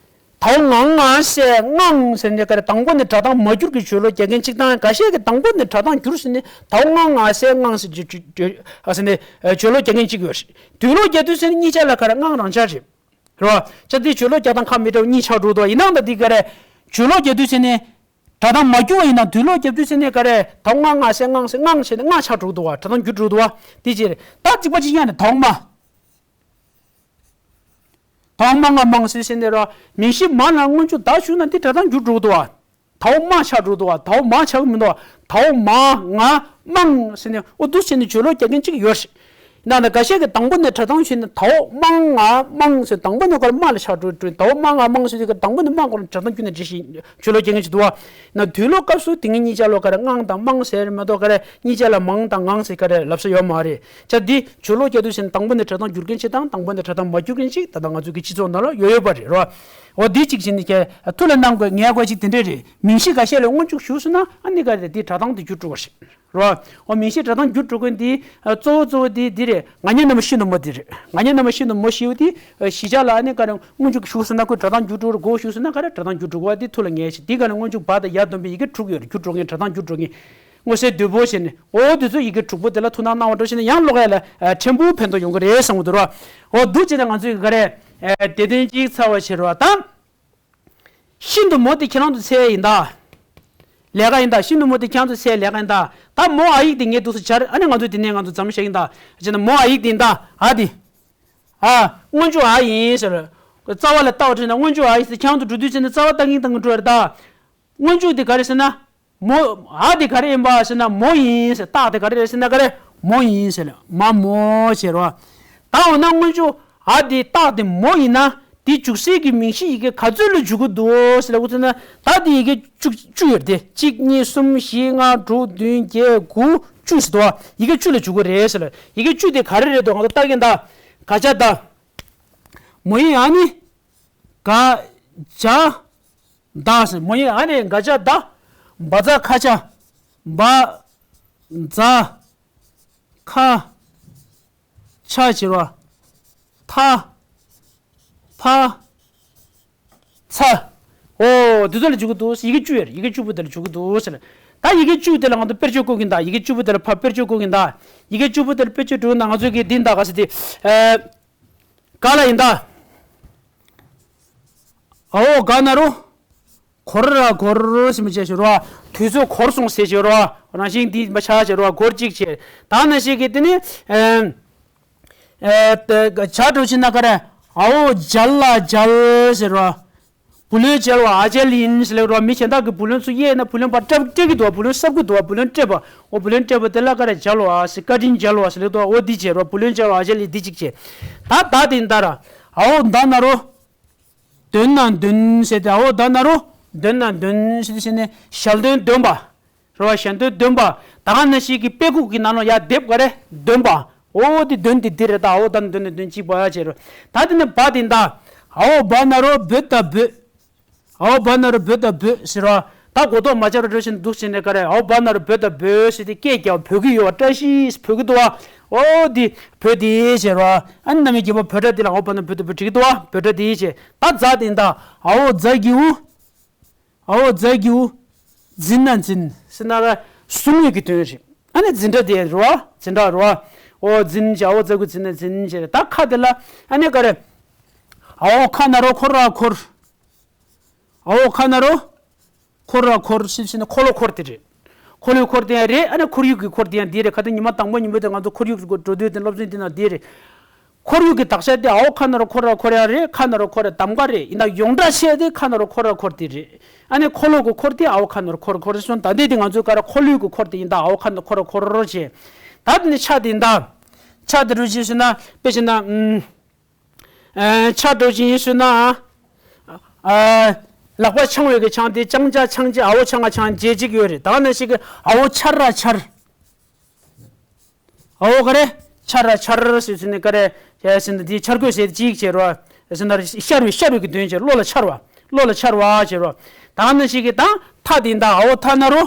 ད་འོ་ངང་ང་སའི་ངང་ཟེར་ནས་ག་རེ་དང་པོ་ནས་སྒྲ་གདངས་མ་བསྒྱུར་གྱི་བརྗོད་ལོག་རྒྱག་མཁན་གཅིག་དང་། འགའ་ཤས་ཀྱིས་དང་པོ་ནས་སྒྲ་གདངས་བསྒྱུར་ཟེར་ནས་ད་འོ་ངང་ང་སའི་ངང་ཟེར་བརྗོད་བརྗོད་བརྗོད་ཨ་ཟེར་ནས་བརྗོད་ལོག་རྒྱག་མཁན་གཅིག་ཡོད་རེད། འདུག་ལོག་རྒྱག་དུས་ཚེ་ནི་གཉིས་ཆ་ལ་ག་རེ་ངང་རང་འཇགས་རེད། རེད་བ། ཅག་འདི་བརྗོད་ལོག་རྒྱག་སྟངས་ཁ་མི་འདྲ་བ་གཉིས་ཆགས་འགྲོ་འདུག་བ། ཡིན་ནའང་ད་འདི་ག་རེ། བརྗོད་ལོག་རྒྱག་དུས་ཚེ་ནི། སྒྲ་གདངས་མ་བསྒྱུར་བ་ཡིན་ན་འདུག་ལོག་རྒྱག་དུས་ཚེ་ནས་ག་རེ་ད་ང་ང་སའི་ངང་ཟེར་ངང་བྱས་ནས་ང་ཆགས་འགྲོ་གི་འདུག་བ། སྒྲ་གདངས་འགྱུར་འགྲོ་གི་འདུག་བ། དེ་ཅི་རེད། ད་གཅིག་པ་གཅིག་ཡང་ནས་ད་འོ་མ། ད་འོ་མ་ང་མང་ཟེར་ཟེར་ནས་ར་མིང་གཞི་མ་ལ་སྔོན་འཇུག་ད་ཞུགས་ན་འདི་སྒྲ་གདངས་འགྱུར་འགྲོ་གི་འདུག་བ། ད་འོ་མ་ཆགས་འགྲོ་གི་འདུག་བ། ད་འོ་མ་ཆགས་གི་མི་འདུག་བ། ད་འོ་མ་ང་མང་ཟེར་ནས་འོ་འདུག་བྱས་ནས་བརྗོད་ལོག་རྒྱག་མཁན་གཅིག་ཡོད་རེད། ཡིན་ན་འགའ་ཤས་ཀྱིས་དང་པོ་ནས་སྒྲ་གདངས་ཞུས་ནས་ད་འོ་མང་ང་མང་ཟེར་དང་པོ་ནས་ཁོ་ར་མ་ལ་ཆགས་འགྲོ་འགྲོ། ད་འོ་མང་ང་མང་ཟེར་དུས་ཀ་དང་པོ་ནས་མ་ཁོ་ར་སྒྲ་གདངས་བསྒྱུར་ནས་འབྲི་ཞིང་བརྗོད་ལོག་རྒྱག་མཁན་ཅིག་འདུག་བ། ཡིན་ན་འདུག་ལོག་སྐབས་སུ་དེ་ངའི་གཉིས་ཆ་ལོ་ག་རེ་ངང་དང་མང་ཟེར་མ་གཏོགས་ག་རེ་གཉིས་ཆ་ལ་མང་དང་ངང་ཟེར་ག་རེ་ལབ་ས་ཡོད་མ་རེད། ཅག་འདི་བརྗོད་ལོག་རྒྱག་དུས་ཙམ་དང་པོ་ནས་སྒྲ་གདངས་བསྒྱུར་མཁན་ཅིག་དང་དང་པོ་ནས་སྒྲ་གདངས་མ་བསྒྱུར་མཁན་ཅིག་ད་ལྟ་ང་ཚོ་གི་སྤྱི་ཚོགས་ནང་ལ་ཡོད་ཡོད་པ་རེད་རོ། འོ་འདི་གཅིག་བྱས་ནས་ཁྱེད་ཐུགས་ལ་གནང་དགོས་ངེས་དགོས་ཅིག་དེ་འདྲས་རེད། མིང་གཞི་འགའ་ཤས་ལ་སྔོན་འཇུག་ཞུགས་སོང་ན་ཨ་ནི་ག་རེ་འདི་སྒྲ་གདངས་དེ་བསྒྱུར་འགྲོ་བ་རེད། རོ། འོ་མིང་གཞི་སྒྲ་གདངས་བསྒྱུར་འགྲོ་མཁན་འདི་གཙོ་བོ་གཙོ་བོ་འདི་འདི་རེད། ང་ཉ་ན་མ་ཤི་ནུ་མོ་འདི་རེད། ང་ཉ་ན་མ་ཤི་ནུ་མོ་ཞེས་འདི་གཞིས་ཆགས་ལ་ཨ་ནི་ག་རེ་སྔོན་འཇུག་ཞུགས་སོང་ན་ཁོས་སྒྲ་གདངས་བསྒྱུར་འགྲོ་རེད། མགོ་ཞུགས་སོང་ན་ག་རེ་སྒྲ་གདངས་བསྒྱུར་འགྲོ་བ་འདི་ཐུགས་ལ་ངེས་ཤིག་འདི་ག་ནས་སྔོན་འཇུག་བ་དང་ཡ་སྡོམ་པའི་ཡི་གེ་དྲུག་ཡོད་རེད། བསྒྱུར་འགྲོ་མཁན་སྒྲ་གདངས་བསྒྱུར་འགྲོ་མཁན། མངོན་གསལ་དོད་པོ་བྱས་ནས་འོ་འདི་ཚོ་ཡི་གེ་དྲུག་པོ་དེ་ལ་ཐུགས་སྣང་གནང་བ་འདྲ་བྱས་ན་ཡང་ཀློག་ཡ་ལ་ཕྲན་བུ་ཕན་ཐོགས་ཡོང་གི་རེད་བསམ་གྱི་འདུག་ར། འོ་འདུག་བྱས་ན་ང་ཚོས་ག་རེ་དེ་དོན་གཅིག་ཚར་བ་བྱེད་རོགས་དང་། ཤིན་ཏུ་མོ་དེ་ཁྱེད་རང་ཚོ་འཚོལ་ཡ་ཡིན་ད། ལས་ཀ་ཡིན་ད། ཤིན་ཏུ་མོ་དེ་ཁྱེད་རང་ཚོ་འཚོལ་ཡ་ལས་ཀ་ཡིན་ད། ད་མོ་ཨ་ཡིག་དེ་ངས་འདུག་སེ་སྦྱར། ཨ་ནི་ང་ཚོ་དེ་ནས་ང་ཚོ་འཛོམས་བཞག་ཡིན་ད། བྱས་ན་མོ་ཨ་ཡིག་དེ་ཡིན་ད། ཨ་དེ། ཨ། སྔོན་འཇུག་ཨ་ཡིན་ཟེར། རྩ་བ་ལ་བལྟ་བ་བྱས་ན་སྔོན་འཇུག་ཨ་ཡིན་ཟེར། ཁྱེད་རང་ཚོ་འགྲོ་དུས་བྱས་ན་རྩ་བ་བལྟ་གིན་བལྟ་གིན་འགྲོ་བ་རེད་ད། སྔོན་འཇུག་དེ་ག་རེ་ཟེར་ན། མོ། ཨ་དེ་ག་རེ་ཡིན་པ་ཟེར་ན་མོ་ཡིན་ཟེར། རྟགས་དེ་ག་རེ་རེད་ཟེར་ན་ག་རེ། མོ་ཡིན་ཟེར་ལ་མ་མོ་ཟེར་བ། ད་འོ་ན་སྔོན་འཇུག་ཨ་དེ་རྟགས་དེ་མོ་ཡིན་ན་དེ་འཇུག་སའི་གི་མིང་གཞི་ཡི་གེ་ག་ཚོད་ལ་འཇུག་གི་འདུག་ཟེར་ལ་འུ་ཚོ་ན་ད་དེ་ཡི་གེ་བཅུ་བཅུ་ཡོད་རེད་དེ། གཅིག་གཉིས་གསུམ་བཞི་ལྔ་དྲུག་བདུན་བརྒྱད་དགུ་བཅུ་ཟེར་འདུག་བ། ཡི་གེ་བཅུ་ལ་འཇུག་གི་རེད་ཟེར་ལ། ཡི་གེ་བཅུ་དེ་ག་རེ་རེད་འདུག་ང་ཚོ་ལྟ་གིན་ད། ག་ཅ་ད། མོ་ཡིན་ཨ་ནི། ག་ཅ། ད་ཟེར། མོ་ཡིན་ཨ་ནི་ག་ཅ་ད། བ་ཛ་ཁ་ཆ། བ། ཛ། ཁ། ཆ་བྱེད་པ། ཐ། ཕ། ཚ། འོ་འདི་ཚོ་ལ་འཇུག་གི་འདུག་ཡི་གེ་བཅུ་ཡོད་རེད། ཡི་གེ་བཅུ་པོ་དེ་ལ་འཇུག་གི་འདུག་ཟེར། ད་ཡི་གེ་བཅུ་དེ་ལ་ང་ཚོ་དཔེར་བརྗོད་བཀོད་ཀྱིན་ད། ཡི་གེ་བཅུ་པོ་དེ་ལ་ཕ་དཔེར་བརྗོད་བཀོད་ཀྱིན་ད། ཡི་གེ་བཅུ་པོ་དེ་ལ་དཔེར་བརྗོད་འགྲོ་ན་ང་ཚོ་གི་འདི་འདའ་ག་ཟེར་དེ། ཨ། ག་ལ་ཡིན་ད། ཨའོ་ག་ན་རོ། གོར་ར་གོར་ཞེས་མི་བྱེད་ཞོར་བ། དུས་ཚོད་གོར་སོང་ཟེར་ཞོར་བ། རང་བཞིན་འདི་མ་ཆགས་ཞོར་བ་གོར་གཅིག་བྱེད། ད་ན་ཞིག་གི་དེ་ནི། ཨེ། ཨེ། བྱ་འགྲོ་ཕྱིན་ན་ག་རེ། ཨའོ་མཇལ་ལ་མཇལ་ཟེར་བ། བུ་ལོན་འཇལ་བ་ཨ་མཇལ་ཡིན་ཟེར་ལེ་རོ། མི་གཞན་དག་གི་བུ་ལོན་ཚུར་གཡས་ན་བུ་ལོན་པ་སྤྲད་སྤྲད་ཀྱི་འདུག་བ། བུ་ལོན་གསབ་ཀྱི་འདུག་བ། བུ་ལོན་སྤྲད་པ། འོ་བུ་ལོན་སྤྲད་པ་དེ་ལ་ག་རེ་མཇལ་བ་ཟེར། བཀའ་དྲིན་མཇལ་བ་ཟེར་ལེ་འདུག་འོ་འདི་བྱེད་རོ། བུ་ལོན་འཇལ་བ་ཨ་མཇལ་ཡིན་འདི་གཅིག་བྱེད། ད་ད་དེ་འདའ་ར། ཨའོ་འདའ་ན་རོ། འདོན་ན་འདོན་ཟེར་ཏེ་ཨའོ་ད་ན་རོ། འདོན་ན་འདོན་ཟེར་ཏེ་ཟེར་ནས་ཞལ་འདོན་འདོན་པ། རེད་བ། ཞལ་འདོན་འདོན་པ། ད་ག་ནང་བཞིན་གྱི་དཔེ་ཁུག་གི་ནང་ལ་ཡར་འདེབས་ག་རེ་འདོན་པ། ཨོ་དེ་འདོན་དེ་འདི་རེད། ད་ཨའོ་ད་ན་འདོན་ན་འདོན་གཅིག་པ་བྱས་རོ། ད་དེ་ནས་བ་དེ་ད། ཨའོ་བ་ན་རོ་བོ་ད་བོད། ཨའོ་བ་ན་རོ་བོ་ད་བོད་ཟེར་བ། ད་གོ་རྟོགས་མ་ཆགས་པ་འགྲོ་བཞིན་འདུག་ཟེར་ནས་ག་རེ། ཨའོ་བ་ན་རོ་བོ་ད་བོད་ཟེར་ཏེ་སྐད་རྒྱག་བོད་ཀྱི་ཡོད་བ། བཀྲ་ཤིས་བོད་ཀྱི་འདུག་བ། ཨོ་དེ་བོད་དེ་ཟེར་བ། ཨ་ནི་རྣམ་དབྱེ་བརྒྱད་པ་བོད་སྒྲ་དེ་ལ་ཨའོ་བ་ན་རོ་བོ་ད་བོད་བྲིས་ཀྱི་འདུག་བ། བོད་སྒྲ་དེ་བྱས། ད་ཛ་དེ་ད། ཨའོ་ཛ་གི་འུ། ཨའོ་ཛ་གི་འུ། འཛིན་ན་འཛིན་ཟེར་ན་ག་སྲུང་བའི་གི་དོན་རེད། ཨ་ནི་འཛིན་གྲྭ་དེ་རེད་བ། འཛིན་གྲྭ་རེད་བ། ཨོ་འཛིན་བྱས། ཨའོ་ཛ་གི་འཛིན་ན་འཛིན་བྱས། ད་ཁ་དེ་ལ་ཨ་ནི་ག་རེ། ཨའོ་ཁ་ན་རོ་ཁོ་ར་ཁོར། ཨའོ་ཁ་ན་རོ། ཁོ་ར་ཁོར་ཟེར་ཟེར་ན་འཁོར་ལོ་འཁོར་དེ་རེད། འཁོར་ལོའི་འཁོར་དེ་ཡང་རེད། ཨ་ནི་ཁོར་ཡུག་གི་འཁོར་དེ་ཡང་དེ་རེད། ཁ་དོན་ཉི་མ་དང་པོ་ཉིན་མོ་དེ་ང་ཚོ་ཁོར་ཡུག་གི་འགྲོ་དུས་དེ་སློབ་ཚན་དེ་ན་དེ་རེད། ཁོར་ཡུག་གི་དག་ཆ་དེ་ཨའོ་ཁ་ན་རོ་ཁོ་ར་ཁོར་ཡང་རེད། ཁ་ན་རོ་ཁོ་ར་གདམ་ག་རེད། ཡིན་ད་ཡོངས་གྲགས་བཤད་དེ་ཁ་ན་རོ་ཁོ་ར་ཁོར་དེ་རེད། ཨ་ནི་འཁོར་ལོ་གི་འཁོར་དེ་ཨའོ་ཁ་ན་རོ་ཁོ་ར་ཁོར་སོང་། ད་འདི་དེ་ང་ཚོའི་ག་རེ། འཁོར་ལོའི་གི་འཁོར་དེ་ཡིན་ད་ཨའོ་ཁ་ན་རོ་ཁོ་ར་ཁོར་བྱས། ད་དེ་ནི་ཆ་དེ་ཡིན་ད། ཆ་དེ་རུ་ཅི་ཟེར་ན་དཔེ་བྱས་ན་ཨུམ། ཨ་ཆ་འགྲོ་བཞིན་ཡིན་ཟེར་ན། ཨ་ལག་པ་འཆང་བའི་གི་འཆང་དེ་ལྕང་ལྕ་འཆང་ལྕེ། ཨའོ་ཆ་ང་འཆང་ལྕེ་གཅིག་ཡོད་རེད། ད་ནང་བཞིན་གི་ཨའོ་ཆ་ར་ཆར། ཨའོ་ག་རེ། ཆ་ར་ཆར་ཟེར་ཟེར་ནས་ག་རེ། ཟེར་ཟེར་ན་དེ་ཆར་གོས་ཟེར་གཅིག་བྱས་རོ། ཟེར་ན་ཤར་བའི་ཤར་བའི་གི་དོན་བྱས། བློ་ལ་འཆར་བ། བློ་ལ་འཆར་བ་བྱས་རོ། ད་ནང་བཞིན་གི་ད་ཐ་དེ་ད་ཨའོ་ཐ་ན་རོ།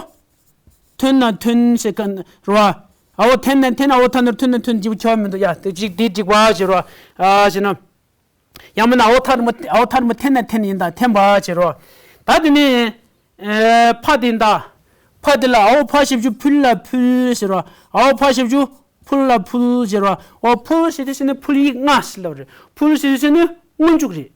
ཐོན་ན་ཐོན་ཟེར་ག་རོ། ཨའོ་ཐན་ན་ཐན། ཨའོ་ཐ་ན་རོ་ཐོན་ན་ཐོན་ཅིག་ཁྱོད་མི་འདུག་ཡ། དེ་གཅིག་དེ་འགྲིག་པ་བྱས་རོ། ཨ་ཟེར་ན། ཡང་མིན་ན་ཨའོ་ཐ་ར་མོ། ཨའོ་ཐ་ར་མོ་ཐན་ན་ཐན་ཡིན་ད་ཐན་པ་བྱས་རོ། ད་དེ་ནས་ཨེ་ཕ་དེ་ད། ཕ་དེ་ལ་ཨའོ་ཕ་ཞབས་ཀྱུ་ཕུལ་ལ་ཕུལ་ཟེར་རོ། ཨའོ་ཕ་ཞབས་ཀྱུ་ཕུལ་ལ་ཕུལ་ཟེར་རོ། ཨོ་ཕུལ་ཟེར་དུས་ཟེར་ན་ཕུལ་ཡིག་ལྔ་ཟེར་ལབ་རེད། ཕུལ་ཟེར་དུས་ཟེར་ན་སྔོན་འཇུག་རེད།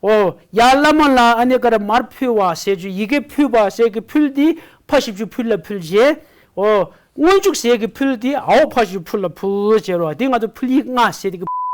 ཨོ་ཡ་བླ་མ་ལ་ཨ་ནི་ག་རེ་མར་ཕུལ་བ་ཟེར་རྒྱུ། ཡི་གེ་ཕུལ་བ་ཟེར་གི་ཕུལ་དེ་ཕ་ཞབས་ཀྱུ་ཕུལ་ལ་ཕུལ་བྱས། ཨོ། སྔོན་འཇུག་ཟེར་གི་ཕུལ་དེ་ཨའོ་ཕ་ཞབས་ཀྱུ་ཕུལ་ལ་ཕུལ་བྱས་རོ། དེ་ང་ཚོ་ཕུལ་ཡིག་ལྔ་ཟེར་དེ་གི་